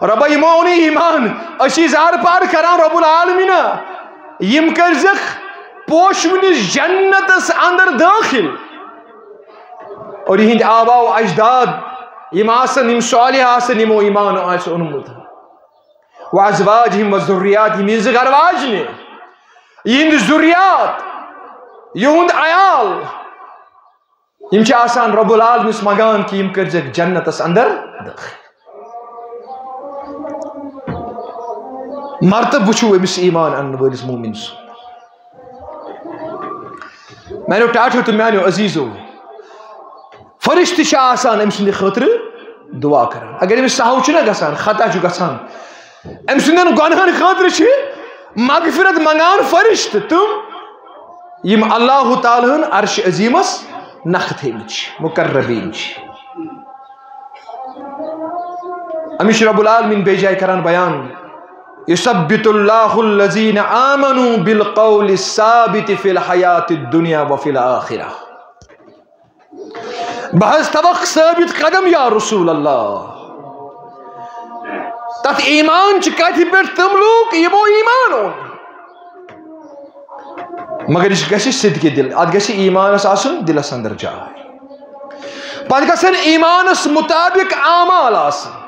ربا، یِمو اوٚن ایمان، أسی زار پار کران رب العالمین، یِم کٔرزکھ پوشوٕنِس جنتس اندر دٲخل۔ اور یِہنٛدۍ آبا و اجداد یِم آسن، یِم صالح آسن، یِمو ایمان آسہِ اوٚنمُت۔ وازواجہم وذریاتہم، یِہنٛزٕ گرواجنہِ، یِہنٛدۍ ذُریات، یِہُنٛد عیال، یِم چھِ آسان رب العالمینس منگان کہِ یِم کٔرزٮ۪کھ جنتس اندر دٲخل۔ مرتبہٕ وٕچھِو أمِس ایمان انن وٲلِس مومن سُنٛد۔ میانیو ٹاٹھیو تہٕ میانیو عزیزو، فرشتہٕ چھِ آسان أمۍ سٕنٛدِ خٲطرٕ دعا کران۔ اگر أمِس سہو چھُنہ گژھان، خطا چھُ گژھان، أمۍ سٕنٛدٮ۪ن گۄنہَن خٲطرٕ چھِ مغفرت منگان فرشتہٕ، تِم یِم اللہ تعالیٰ ہن عرش عظیمس نکھٕ تھٲومٕتۍ چھِ، مقربین چھِ۔ أمِس چھُ رب العالمین بیٚیہِ جایہِ کران بیان، یثبت اللہ الذین آمنوا بالقول الثابت فی الحیات الدنیا وفی الآخرہ۔ بہٕ حظ تھاوکھ ثٲبت قدم یا رسول اللہ۔ تتھ ایمان چہِ کتھِ پٮ۪ٹھ تِم لوٗکھ یِمو ایمان اوٚن۔ مگر یہِ گژھِ صدقِ دل، اتھ گژھِ ایمانس آسُن دلس اندر جاے۔ پتہٕ گژھن ایمانس مطابق اعمال آسٕنۍ۔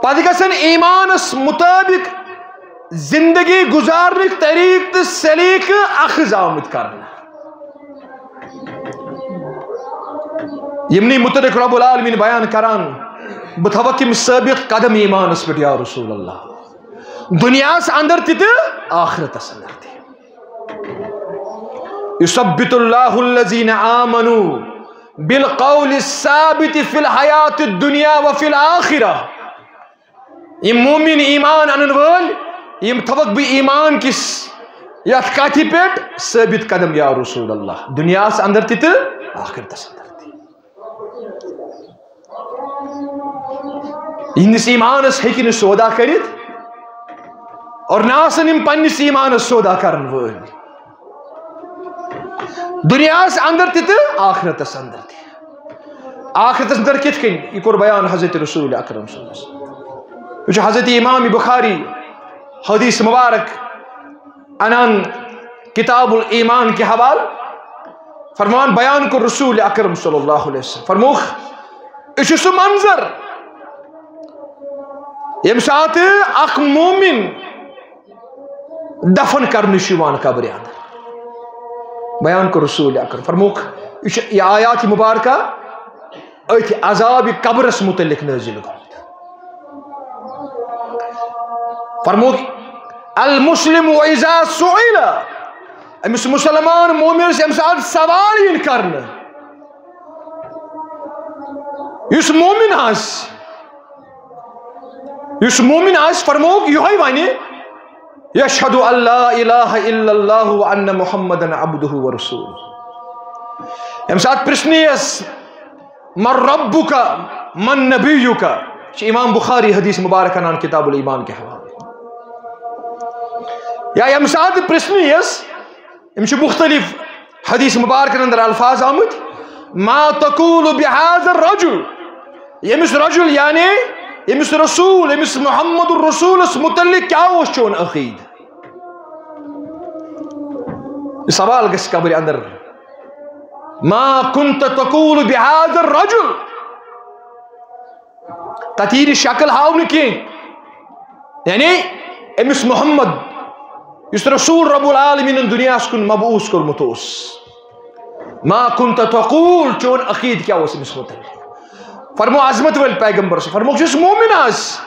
پتہٕ گژھن ایمانس مطابق زندگی گزارنٕکۍ طریقہٕ تہٕ سلیقہٕ اخذ آمٕتۍ کرنہٕ۔ یِمنٕے متعلق رب العالمین بیان کران، بہٕ تھاوکھ یِم ثٲبت قدم ایمانس پٮ۪ٹھ یا رسول اللہ، دنیاہس اندر تہِ تہٕ آخرتس اندر تہِ۔ یثبت اللہ الذین آمنوا بالقول الثابت فی الحیات الدنیا وفی الآخرہ۔ یِم مومن ایمان انن وٲلۍ، یِم تھاوکھ بہٕ ایمان کِس یتھ کتھِ پٮ۪ٹھ ثٲبت قدم یا رسول اللہ، دنیاہس اندر تہِ تہٕ آخرتس اندر تہِ۔ یِہنٛدِس ایمانس ہیٚکہِ نہٕ سودا کٔرِتھ، اور نہ آسن یِم پننِس ایمانس سودا کرن وٲلۍ، دنیاہس اندر تہِ تہٕ آخرتس اندر تہِ۔ آخرتس اندر کِتھ کٔنۍ؟ یہِ کوٚر بیان حضرت رسول اکرم صلی اللہ علیہ وسلم۔ یہِ چھُ حضرت امام بخاری حدیث مبارک انان، کتاب الایمان کہِ حوالہٕ فرمان بیان کوٚر رسول اکرم صلی اللہ علیہ وسلم۔ فرمووُکھ، یہِ چھُ سُہ منظر، ییٚمہِ ساتہٕ اکھ مومن دفن کرنہٕ چھُ یِوان قبرِ اندر۔ بیان کوٚر رسول اکرم، فرمووُکھ، یہِ چھُ، یہِ آیات مبارکہ أتھۍ عذاب قبرس متعلق نٲزِل گوٚمُت۔ فرمووُکھ، المسلم اذا سئل، أمِس مسلمان مومنس ییٚمہِ ساتہٕ سوال یِن کرنہٕ، یُس مومن آسہِ، یُس مومن آسہِ، فرمووُکھ یِہوٚے وَنہِ، یشہد ان لا الہ الا اللہ وان محمدا عبدہ ورسولہ۔ ییٚمہِ ساتہٕ پرژھنہٕ یِیَس، من ربک، من نبیک، چھِ امام بخاری حدیث مبارک انان کتاب الایمان کہِ حوالہٕ۔ یا ییٚمہِ ساتہٕ پرژھنہٕ یِیَس، یِم چھِ مختلف حدیث مبارکن اندر الفاظ آمٕتۍ، ما تقول بهذا الرجل، ییٚمِس رجل یعنی ییٚمِس رسول، ییٚمِس محمد الرسولس متعلق کیٛاہ اوس چون عقیدٕ؟ یہِ سوال گژھِ قبرِ اندر، ما كنت تقول بهذا الرجل، تَتہِ یی نہٕ شکل ہاونہٕ کینٛہہ۔ یعنی أمِس محمد، یُس رسول رب العالمینن دُنیاہس کُن مبعوث کوٚرمُت اوس، ما كنت تقول، چون عقیدٕ کیٛاہ اوس أمِس متعلق؟ فرمو عظمت وٲلۍ پیغمبر صٲب، فرمووُکھ یُس مومن آسہِ،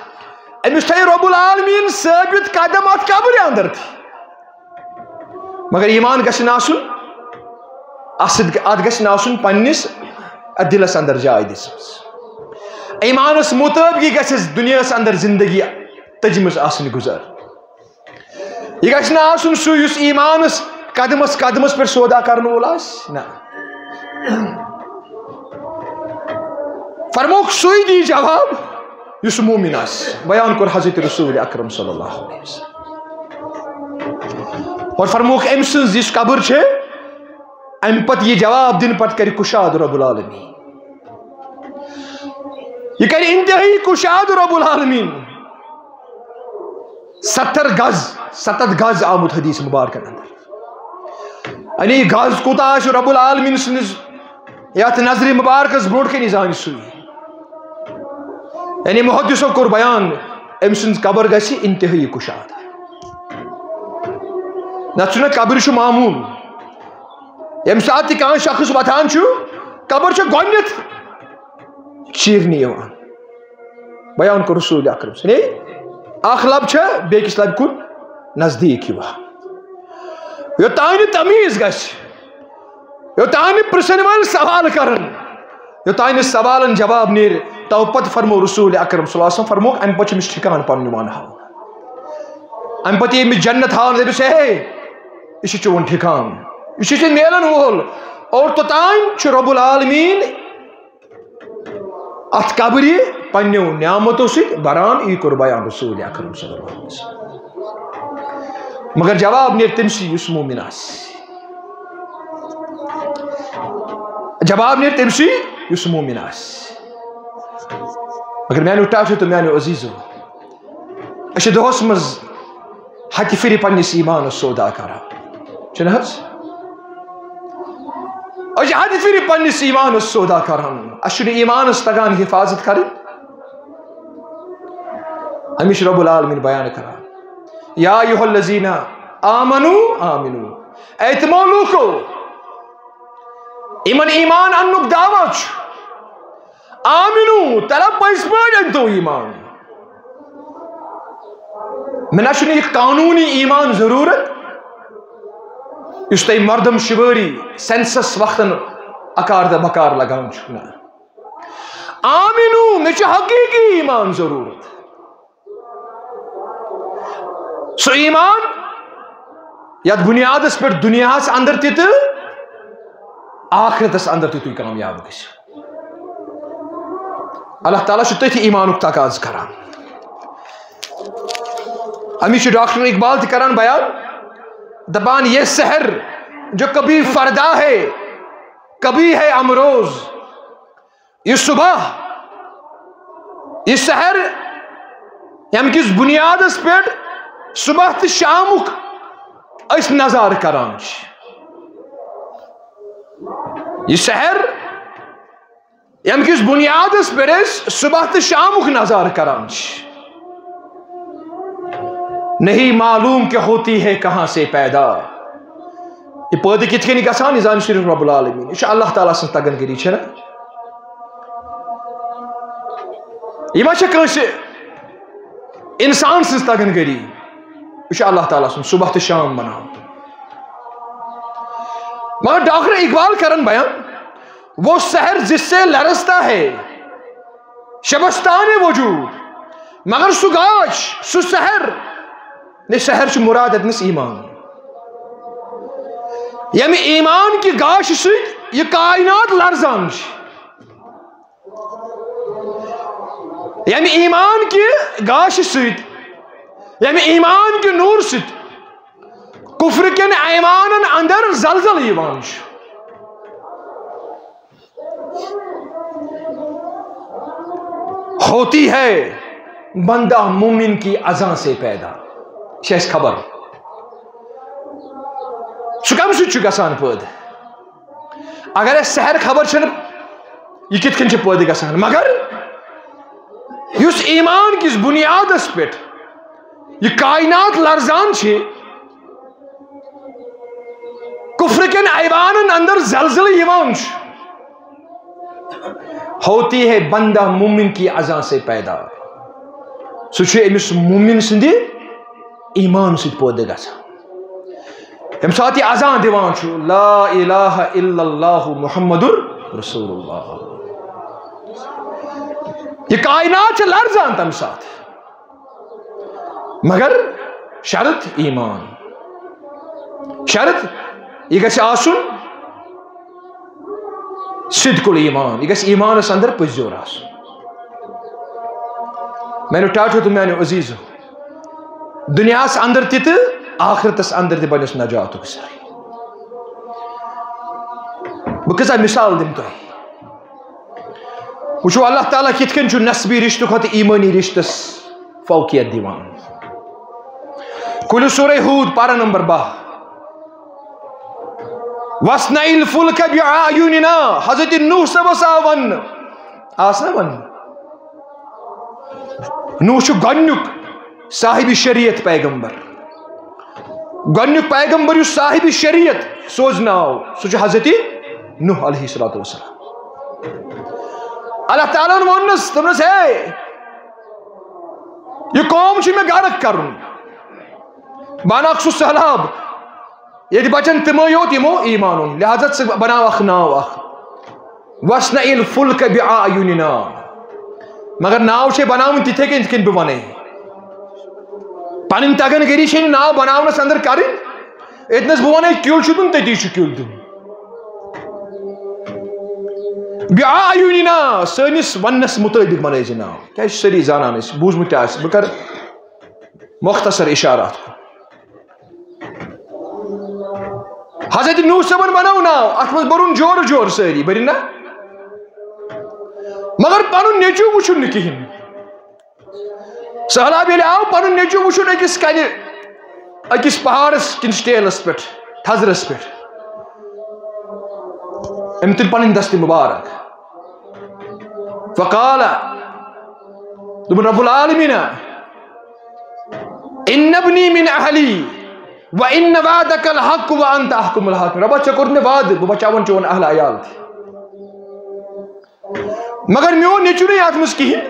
أمِس تھایہِ رب العالمین ثٲبت قدم اتھ قبرِ اندر تہِ۔ مگر ایمان گژھِ نہٕ آسُن، اَتھ سۭتۍ، اَتھ گژھِ نہٕ آسُن پننِس اَتھ دِلس اندر جاے دِژمٕژ۔ ایمانس مطٲبقٕے گژھِ اَسہِ دُنیاہس اندر زندگی تٔجمٕژ آسٕنۍ گُزر۔ یہِ گژھِ نہٕ آسُن سُہ یُس ایمانس قدمس قدمس پٮ۪ٹھ سودا کرن وول آسہِ۔ نہ۔ فرمووُکھ سُے دی جواب یُس مومن آسہِ۔ بیان کوٚر حضرت رسول اکرم صلی اللہ علیہ وسلم۔ اور فرمووُکھ أمۍ سٕنٛز یُس قبر چھِ، اَمہِ پتہٕ یہِ جواب دِنہٕ پتہٕ کرِ کُشاد رب العالمین۔ یہِ کرِ انتہٲئی کُشاد رب العالمین۔ ستر گز، ستتھ گز آمُت حدیث مبارکن اندر۔ یعنی گز کوٗتاہ آسہِ رب العالمین سٕنٛدِس یتھ نظرِ مبارکس برونٛٹھ کنہِ زانہِ سُے۔ یعنی محدثو کوٚر بیان، أمۍ سٕنٛز قبر گژھِ انتہٲئی کُشاد۔ نتہٕ چھُنہٕ قبرِ چھُ معموٗل۔ ییٚمہِ ساتہٕ تہِ کانٛہہ شخص وۄتھان چھُ، قبر چھےٚ گۄڈٕنٮ۪تھ چیٖرنہٕ یِوان۔ بیان کوٚر رسول اکرم صلی اللہ علیہ وسلم۔ اکھ لب چھےٚ بیٚکِس لبہِ کُن نزدیٖک یِوان۔ یوٚتام نہٕ تمیٖز گژھِ، یوٚتام نہٕ پرژھن وٲلۍ سوال کرن، یوٚتام نہٕ سوالن جواب نیرِ، تو پتہٕ فرمو رسول اکرم صلی اللہ علیہ وسلم، فرمووُکھ، امہِ پتہٕ چھُ أمِس ٹھکان پنُن یِوان ہاونہٕ۔ امہِ پتہٕ یی أمِس جنت ہاونہٕ، دٔپِس، ہے، یہِ چھُ چون ٹھکان، یہِ چھُ ژےٚ میلن وول۔ اور توٚتام چھُ رب العالمین اتھ قبرِ پننیو نعمتو سۭتۍ بران، یی کوٚر بیان رسول اکرم صلی اللہ علیہ وسلم۔ مگر جواب نیرِ تٔمسٕے یُس مومن آسہِ۔ جواب نیرِ تٔمسٕے یُس مومن آسہِ۔ مگر میانیو ٹاٹھیو تہٕ میانیو عزیزو، أسۍ چھِ دۄہس منٛز ہتہِ پھِرِ پننِس ایمانس سودا کران، چھِنہٕ حظ؟ أسۍ چھِ ہتہِ پھِرِ پننِس ایمانس سودا کران، اَسہِ چھُنہٕ ایمانس تگان حفاظت کرٕنۍ۔ ہمیشہِ رب العالمین بیان کران، یا ایھا الذین آمنو آمنو، اے تِمو لوٗکو، یِمن ایمان اننُک دعویٰ چھُ، آمنو، تلہ پٔزۍ پٲٹھۍ أنۍ تو ایمان۔ مےٚ نہ چھُنہٕ یہِ قانوٗنی ایمان ضروٗرت، یُس تۄہہِ مردم شُمٲری سینسس وقتن اکار تہٕ بکار لگان چھُ۔ نہ۔ آمنو، مےٚ چھُ حقیٖقی ایمان ضروٗرت۔ سُہ ایمان یتھ بنیادس پٮ۪ٹھ دُنیاہس اندر تہِ تہٕ آخرتس اندر تہِ تُہۍ کامیاب گٔژھِو۔ اللہ تعالیٰ چھُ تٔتھۍ ایمانُک تقاضہٕ کران۔ امی چھُ ڈاکٹر اقبال تہِ کران بیان، دپان، یہ سحر جو کبھی فردا ہے، کبھی ہے امروز، یہِ صبح، یہِ سحر، ییٚمہِ کِس بُنیادس پٮ۪ٹھ صبح تہٕ شامُک أسۍ نظارٕ کران چھِ۔ یہِ سحر، ییٚمہِ کِس بُنیادس پٮ۪ٹھ أسۍ صبح تہٕ شامُک نظارٕ کران چھِ، نہیں معلوم کہ ہوتی ہے کہاں سے پیدا۔ یہِ پٲدٕ کِتھ کٔنۍ گژھان، یہِ زانہِ صرف رب العالمین۔ یہِ چھُ اللہ تعالیٰ سٕنٛز تگن کٲری، چھےٚ نہ؟ یہِ ما چھےٚ کٲنٛسہِ انسان سٕنٛز تگن کٲری؟ یہِ چھُ اللہ تعالیٰ سُنٛد صبح تہٕ شام بناوان۔ مگر ڈاکٹر اقبال کرن بیان، وہ سحر جس سے لرزتا ہے شبستان وجود، مگر سُہ گاش، سُہ سحر، نے سحر چھُ مراد اتنس ایمان۔ ییٚمہِ ایمان کہِ گاشہِ سۭتۍ یہِ کائنات لرزان چھِ، ییٚمہِ ایمان کہِ گاشہِ سۭتۍ، ییٚمہِ ایمان کہِ نوٗر سۭتۍ کفر کٮ۪ن ایوانن اندر زلزلہٕ یِوان چھُ۔ ہوتی ہے بندہ مومن کی اذاں سے پیدا۔ چھِ اَسہِ خبر، سُہ کَمہِ سۭتۍ چھُ گژھان پٲدٕ؟ اگر اَسہِ سحر خبر چھَنہٕ، یہِ کِتھ کٔنۍ چھِ پٲدٕ گژھان؟ مگر یُس ایمان کِس بُنیادَس پٮ۪ٹھ یہِ کائنات لرزان چھِ، کفر کٮ۪ن ایوانن اندر زلزلہٕ یِوان چھُ، ہوتی ہے بندہ مومن کی اذاں سے پیدا۔ سُہ چھُ أمِس مومن سٕنٛدِ ایمان سۭتۍ پٲدٕ گژھان۔ ییٚمہِ ساتہٕ یہِ اذان دِوان چھُ، لا الہ الا اللہ محمد رسول اللہ، یہِ کائنات چھِ لرزان تَمہِ ساتہٕ۔ مگر شرط ایمان، شرط یہِ گژھِ آسُن صدق الایمان، یہِ گژھِ ایمانس اندر پٔزۍ یور آسُن۔ میانیو ٹاٹھیو تہٕ میانیو عزیزو، دُنیاہس اندر تہِ تہٕ آخرتس اندر تہِ بنیس نجاتُک ذریعہ۔ بہٕ کۭژاہ مثال دِمہٕ تۄہہِ۔ وٕچھو، اللہ تعالیٰ کِتھ کٔنۍ چھُ نسبی رشتہٕ کھۄتہٕ ایمٲنی رشتس فوقیت دِوان۔ کُلہِ سورہ ہود، پارہ نمبر باہ۔ "واصنع الفلک باعیننا"، حضرت نوح صٲبس آو وننہٕ، آس نہ وننہٕ؟ نوح چھُ گۄڈنیُک صاحب شریعت پیغمبر۔ گۄڈنیُک پیغمبر یُس صاحب شریعت سوزنہٕ آو، سُہ چھُ حضرت نوح علیہ الصلوۃ والسلام۔ اللہ تعالیٰ ہن ووٚننس، دوٚپنس، "ہے، یہِ قوم چھُ مےٚ غرق کرُن، بہٕ انکھ سُہ سہلاب، ییٚتہِ بچن تِمے یوت یِمو ایمان اوٚن، لہذا ژٕ بناو اکھ ناو اکھ۔" "واصنع الفلک باعیننا"۔ مگر ناو چھے بناوٕنۍ تِتھے کٔنۍ، یِتھ کٔنۍ بہٕ ونے۔ پنٕنۍ تگن گٔری چھے نہٕ ناو بناونس اندر کرٕنۍ۔ ییٚتنس بہٕ ونے کیُل چھُ دیُن، تٔتی چھُ کیُل دیُن۔ باعیننا، سٲنِس وننس مطٲبق بنٲے زِ ناو۔ کیازِ چھِ سٲری زانان، أسۍ بوٗزمُت تہِ آسہِ۔ بہٕ کرٕ مختصر اشارات۔ حضرت نوح صٲبن بنوو ناو، اتھ منٛز بوٚرُن جورٕ جورٕ سٲری، بٔرِن نا؟ مگر پنُن نیٚچوٗ وُچھُن نہٕ کِہیٖنۍ۔ سہلاب ییٚلہِ آو، پنُن نیٚچوٗ وُچھُن أکِس کنہِ، أکِس پہاڑس کِنۍ ٹیلس پٮ۪ٹھ، تھزرس پٮ۪ٹھ۔ أمۍ تُلۍ پنٕنۍ دستہِ مُبارک۔ فقال، دوٚپُن، "رب العالمین، ان ابنی من اہلی و ان وعدک الحق و انت احکم الحاکمین"۔ ربا، ژےٚ کوٚرُتھ مےٚ وعدٕ، بہٕ بچاوَن چون اہل عیال تہِ۔ مگر میون نیٚچوٗ نہٕ اتھ منٛز کِہیٖنۍ۔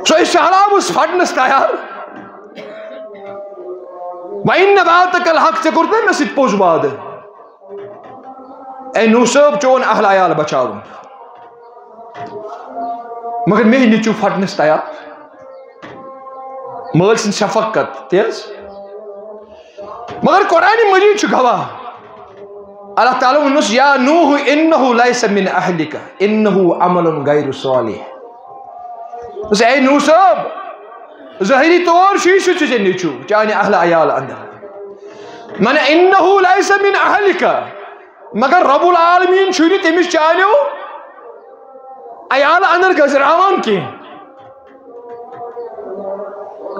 سُہ ٲسۍ سہلابس پھٹنس تیار۔ و ان وعدک الحق، ژےٚ کوٚرُتھ نہ مےٚ سۭتۍ پوٚز وعدٕ۔ اے نوح صٲب، چون اہل عیال بچاوُن۔ مگر مے نیٚچوٗ پھٹنس تیار۔ مٲلۍ سٕنٛز شفقت تیز۔ مگر قرآن مجید چھُ گواہ۔ اللہ تعالیٰ ووٚنُس، "یا نوح انہ لیس من اہلک، انہ عمل غیر صالح۔" دوٚپُس، اے نوح صٲب، ظٲہری طور چھُ یہِ سُہ ژےٚ نیٚچوٗ، چانہِ اہل عیال اندر۔ من انہ لیس من اہلک، مگر رب العالمین چھُنہٕ تٔمِس چانیو عیال اندر گزراوان کینٛہہ۔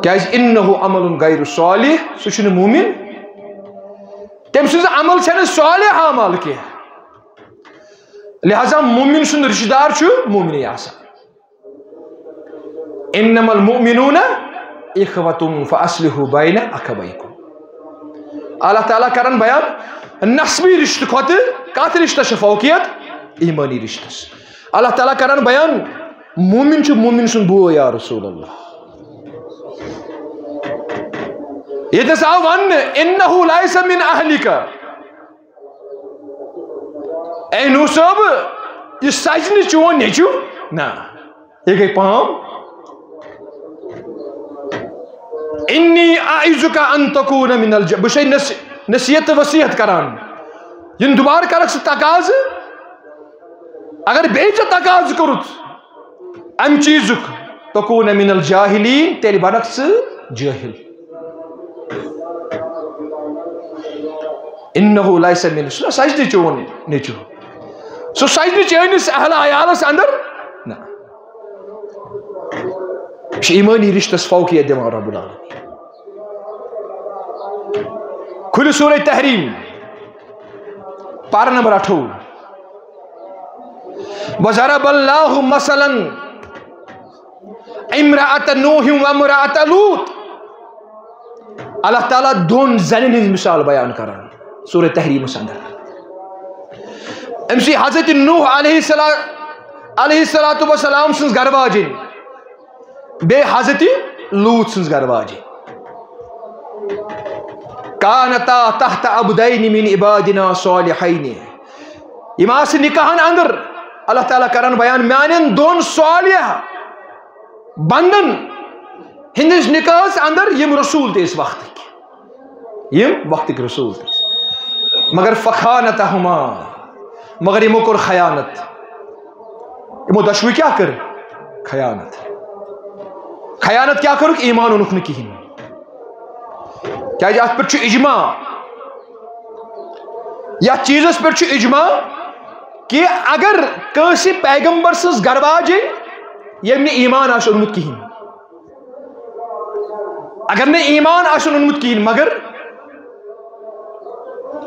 کیازِ؟ انہ عمل غیر صالح، سُہ چھُنہٕ مومن، تٔمۍ سٕنٛز عمل چھنہٕ صالح اعمال کینٛہہ۔ لہذا مومن سُنٛد رشتہٕ دار چھُ مومنٕے آسان۔ انما المؤمنون اخوة فاصلحوا بین اخویکم۔ اللہ تعالیٰ کران بیان نسبی رشتہٕ کھۄتہٕ کتھ رشتس چھِ فوقیت؟ ایمٲنی رشتس۔ اللہ تعالیٰ کران بیان مومن چھُ مومن سُنٛد بوے، یا رسول اللہ۔ ییٚتنس آو وننہٕ، انہ لیس من اہلک، اے نوح صٲب، یہِ سجہِ نہٕ چون نیٚچو۔ نہ، یہِ گٔے پام۔ انی اعیذک ان تکون من الج-، بہٕ چھُسے نص-، نصیحت تہٕ وصیحت کران، یِم دوبارٕ کرکھ ژٕ تقاضہٕ، اگر بیٚیہِ ژےٚ تقاضہٕ کوٚرُتھ امہِ چیٖزُک، تکون من الجاہلین، تیٚلہِ بنکھ ژٕ جٲہِل۔ انہ لیس من، سُہ نہ سجہِ نہٕ چون نیٚچو، سُہ سجہِ نہٕ چٲنِس اہل عیالس اندر۔ نہ، یہِ چھُ ایمٲنی رشتس فوقیت دِوان رب العالمین۔ کھُلہِ سورہ تحریم، پارہ نمبر اَٹھووُہ۔ وضرب اللہ مثلا امرأة نوح وامرأة لوط۔ اللہ تعالیٰ دۄن زنٮ۪ن ہٕنٛز مثال بیان کران سورہ تحریمس اندر۔ أمۍ سٕے حضرت نوح علیہ السلام، علیہ الصلوۃ والسلام سٕنٛز گرٕ واجِنۍ، بیٚیہِ حضرت لوط سٕنٛز گرٕ واجِنۍ۔ کانتا تحت عبدین من عبادنا صالحین۔ یِم آسہٕ نکاحن اندر، اللہ تعالیٰ کران بیان میانٮ۪ن دۄن صالح بندن ہٕنٛدِس نکاحس اندر، یِم رسول تہِ ٲسۍ وقتٕکۍ، یِم وقتٕکۍ رسول تہِ ٲسۍ۔ مگر فخانتہما، مگر یِمو کوٚر خیانت۔ یِمو دۄشوٕے کیٛاہ کٔر؟ خیانت۔ خیانت کیٛاہ کٔرٕکھ؟ ایمان اوٚنُکھ نہٕ کِہیٖنۍ۔ کیٛازِ اَتھ پٮ۪ٹھ چھُ اجماع، یَتھ چیٖزَس پٮ۪ٹھ چھُ اجماع کہِ اگر کٲنٛسہِ پیغمبر سٕنٛز گرٕ واجِنۍ، ییٚمۍ نہٕ ایمان آسہِ اوٚنمُت کِہیٖنۍ، اگر نہٕ ایمان آسن اوٚنمُت کِہیٖنۍ، مگر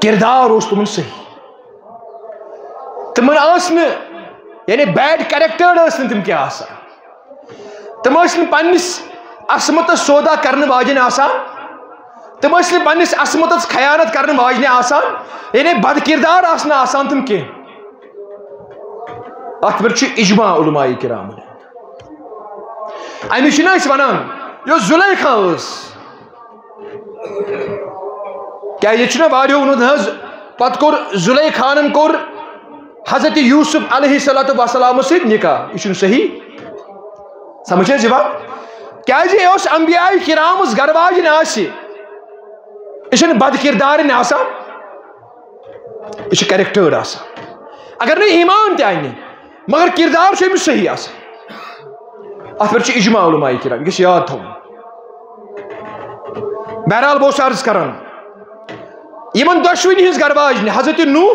کردار اوس تِمن صحیح۔ تِمن ٲس نہٕ، یعنی bad character ٲس نہٕ تِم کینٛہہ آسان۔ تِم ٲسۍ نہٕ پننِس عصمتس سودا کرنہٕ واجٮ۪ن آسان۔ تِم ٲسۍ نہٕ پننِس عصمتس خیانت کرنہٕ واجنہِ آسان، یعنی بد کردار آسنہٕ آسان تِم کینٛہہ۔ اتھ پٮ۪ٹھ چھُ اجماع علماء کرامن۔ اَمہِ چھِنہ أسۍ وَنان، یۄس زُلیخا ٲس، کیٛازِ ییٚتہِ چھُنہ واریاہو ووٚنمُت، نہ حظ، پَتہٕ کوٚر زُلیخانَن کوٚر حضرت یوسف علیہ الصلوۃ والسلامَس سۭتۍ نکاح۔ یہِ چھُنہٕ صحیح۔ سمجھ چھِ حظ یِوان؟ کیٛازِ یہِ اوس انبیاء کرامَس گرٕ واجِنۍ آسہِ، یہِ چھَنہٕ بد کردارٕنۍ آسان۔ یہِ چھِ character آسان۔ اگر نہٕ ایمان تہِ اَنہِ، مگر کردار چھُ أمِس صحیح آسان۔ اَتھ پٮ۪ٹھ چھُ اجماع علماء کرام، یہِ گژھِ یاد تھاوُن۔ بہرحال، بہٕ اوسُس عرض کران، یِمن دۄشوٕنی ہٕنٛز گرٕ واجنہِ، حضرت نوح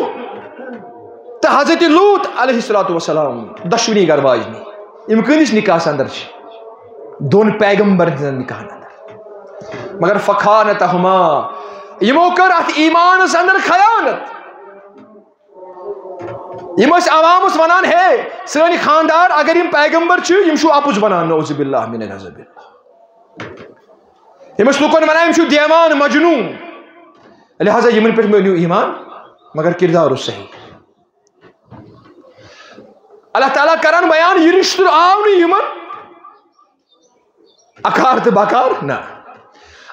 تہٕ حضرت لوط علیہ الصلوۃ والسلام، دۄشوٕنی گرٕ واجنہِ، یِم کٲنِس نکاحس اندر چھِ؟ دۄن پیغمبرن ہٕنٛدٮ۪ن نکاحن اندر۔ مگر فخانتہما، یِمو کٔر اتھ ایمانس اندر خیانت۔ یِم ٲسۍ عوامس ونان، ہے، سٲنۍ خاندار، اگر یِم پیغمبر چھِ، یِم چھِو اپُز ونان، نعوذ باللہ من غضب اللہ۔ یِم ٲسۍ لُکن ونان، یِم چھِو دیوان، مجنون۔ لہذا یِمن پٮ۪ٹھ مہٕ أنِو ایمان، مگر کردار اوس صحیح۔ اللہ تعالیٰ کران بیان، یہِ رشتہٕ آو نہٕ یِمن اکار تہٕ بکار، نہ۔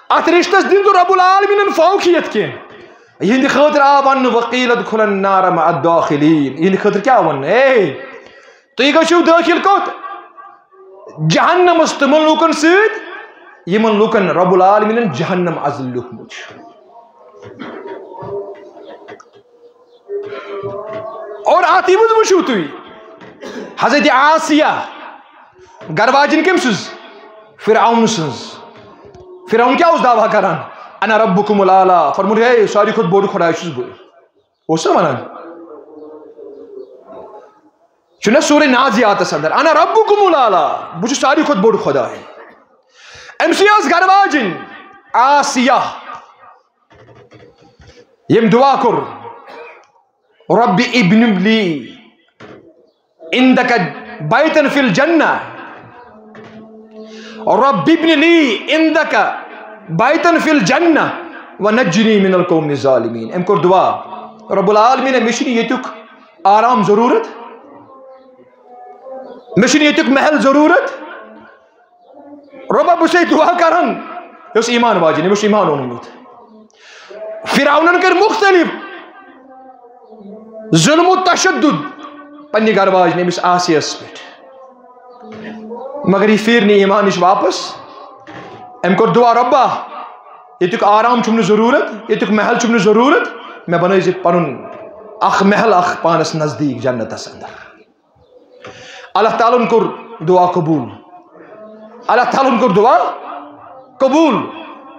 اتھ رشتس دِنۍ تہٕ رب العالمینن فوقیت کینٛہہ۔ یِہنٛدِ خٲطرٕ آو وننہٕ، وقیل ادخل النار مع الداخلین۔ یِہنٛدِ خٲطرٕ کیٛاہ وننہٕ؟ اے، تُہۍ گٔژھِو دٲخل کوٚت؟ جہنمس، تِمن لوٗکن سۭتۍ، یِمن لوٗکن رب العالمینن جہنم ازل لیوٗکھمُت چھُ۔ اور اتھ منٛز وٕچھِو تُہۍ، حضرت آسیہ، گرٕ واجِنۍ کٔمۍ سٕنٛز؟ فرعون سٕنٛز۔ فرعون کیٛاہ اوس دعویٰ کران؟ انا ربکم الاعلیٰ، فرمووُن، ہے، ساروی کھۄتہٕ بوٚڑ خۄداے چھُس بہٕ۔ اوس نا ونان؟ چھُنہ سورہ نازعاتس اندر، انا ربکم الاعلیٰ، بہٕ چھُس ساروی کھۄتہٕ بوٚڑ خۄداے۔ أمۍ سٕے ٲس گرٕ واجِنۍ آسیہ، ییٚمۍ دُعا کوٚر، رب ابن لی عندک بیتن فی الجنہ، رب ابن لی عندک بیتن فی الجنہ ونجنی من القوم الظالمین۔ أمۍ کوٚر دُعا، رب العالمین، مےٚ چھُنہٕ ییٚتیُک آرام ضروٗرت، مےٚ چھُنہٕ ییٚتیُک محل ضروٗرت، رۄبا، بہٕ چھُسے دُعا کران۔ یہِ اوس ایمان واجِنۍ، أمۍ اوس ایمان اوٚنمُت۔ فرعونن کٔرۍ مُختٔلِف ظُلم و تشدد پننہِ گرٕ واجنہِ أمِس آسیَس پٮ۪ٹھ، مگر یہِ پھیٖر نہٕ ایمانٕچ واپس۔ أمۍ کوٚر دُعا، رۄبا، ییٚتیُک آرام چھُم نہٕ ضروٗرت، ییٚتیُک محل چھُم نہٕ ضروٗرت، مےٚ بنٲوزِ پنُن اکھ محل اکھ پانس نزدیٖک جنتس اندر۔ اللہ تعالیٰ ہن کوٚر دعا قبول۔ اللہ تعالیٰ ہن کوٚر دعا قبول۔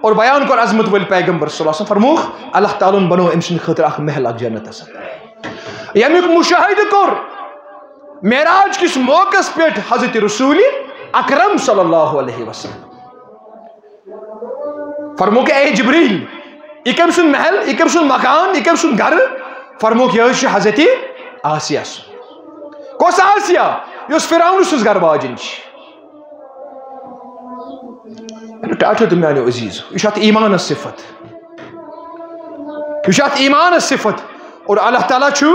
اور بیان کوٚر عظمت وٲلۍ پیغمبر صلی اللہ علیہ وسلم، فرمووُکھ، اللہ تعالیٰ ہن بنوو أمۍ سٕنٛدِ خٲطرٕ اکھ محل اکھ جنتس اندر۔ ییٚمیُک مشاہدٕ کوٚر معراج کِس موقعس پٮ۪ٹھ حضرت رسول اکرم صلی اللہ علیہ وسلم۔ فرمووُکھ، اے جبریل، یہِ کٔمۍ سُنٛد محل، یہِ کٔمۍ سُنٛد مکان، یہِ کٔمۍ سُنٛد گرٕ؟ فرمووُکھ، یہِ حظ چھُ حضرت آسیہ سُنٛد۔ کۄس آسیہ؟ یۄس فرعون سٕنٛز گرٕ واجِنۍ چھِ۔ ٹاٹھیو تہٕ میانیو عزیزو، یہِ چھُ اتھ ایمانس صفت۔ یہِ چھُ اتھ ایمانس صفت۔ اور اللہ تعالیٰ چھُ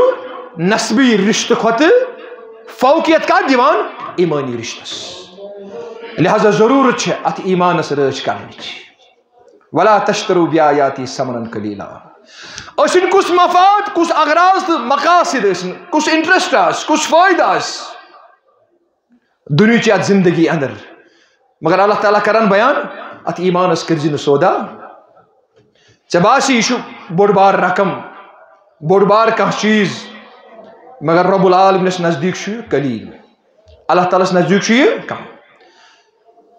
نسبی رشتہٕ کھۄتہٕ فوقیت کتھ دِوان؟ ایمانی رشتس۔ لہذا ضرورت چھِ اتھ ایمانس رٲچھ کرنٕچ۔ ولا تشتروا بآیاتی ثمنا قلیلا۔ ٲسِن کُس مفاد، کُس اغراض تہٕ مقاصد ٲسِن، کُس انٹرسٹ آسہِ، کُس فٲیدٕ آسہِ دُنیہٕچ یتھ زندگی اندر، مگر اللہ تعالیٰ کران بیان، اتھ ایمانس کٔرزِ نہٕ سودا۔ ژےٚ باسہِ یہِ چھُ بوٚڑ بار رقم، بوٚڑ بار کانٛہہ چیٖز، مگر رب العالمینس نزدیٖک چھُ یہِ قلیل، اللہ تعالیٰ ہس نزدیٖک چھُ یہِ کم۔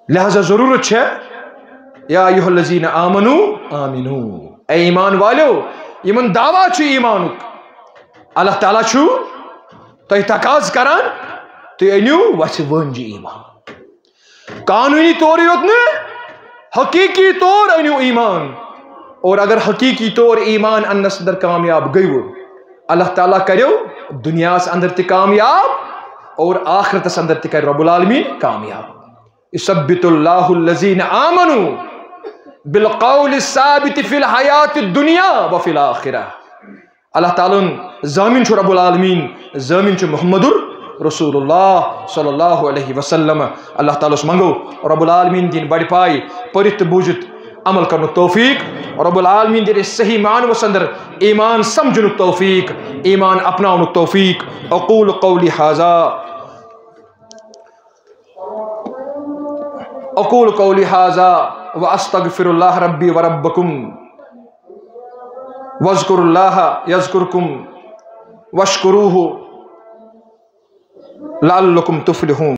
لہذا ضرورت چھےٚ، یا ایھا الذین آمنو آمنو، اے ایمان والیو، یِمن دعویٰ چھُ ایمانُک، اللہ تعالیٰ چھُ تۄہہِ تقاضہٕ کران، تُہۍ أنِو وژھِ وٲنجہِ ایمان۔ قانوٗنی طورٕے یوت نہٕ، حقیٖقی طور أنِو ایمان۔ اور اگر حقیٖقی طور ایمان اننس اندر کامیاب گٔیوٕ، اللہ تعالیٰ کریو دُنیاہس اندر تہِ کامیاب اور آخرتس اندر تہِ کرِ رب العالمین کامیاب۔ یثبت اللہ الذین آمنوا بالقول الثابت فی الحیات الدنیا وفی الآخرہ۔ اللہ تعالیٰ ہن ضامن چھُ رب العالمین، ضامن چھُ محمد رسول اللہ صلی اللہ علیہ وسلم۔ اللہ تعالیٰ ہس منگو رب العالمین دِن بڑِ پایہِ پٔرِتھ تہٕ بوٗزِتھ عمل کرنُک توفیق۔ رب العالمین دِن اسہِ صحیح معنوس اندر ایمان سمجھنُک توفیق، ایمان اپناونُک توفیق۔ اقول قولی ھذا، اقول قولی ھذا واستغفر اللہ ربی وربکم، واذکروا اللہ یذکرکم، واشکروہ لعلکم تفلحون۔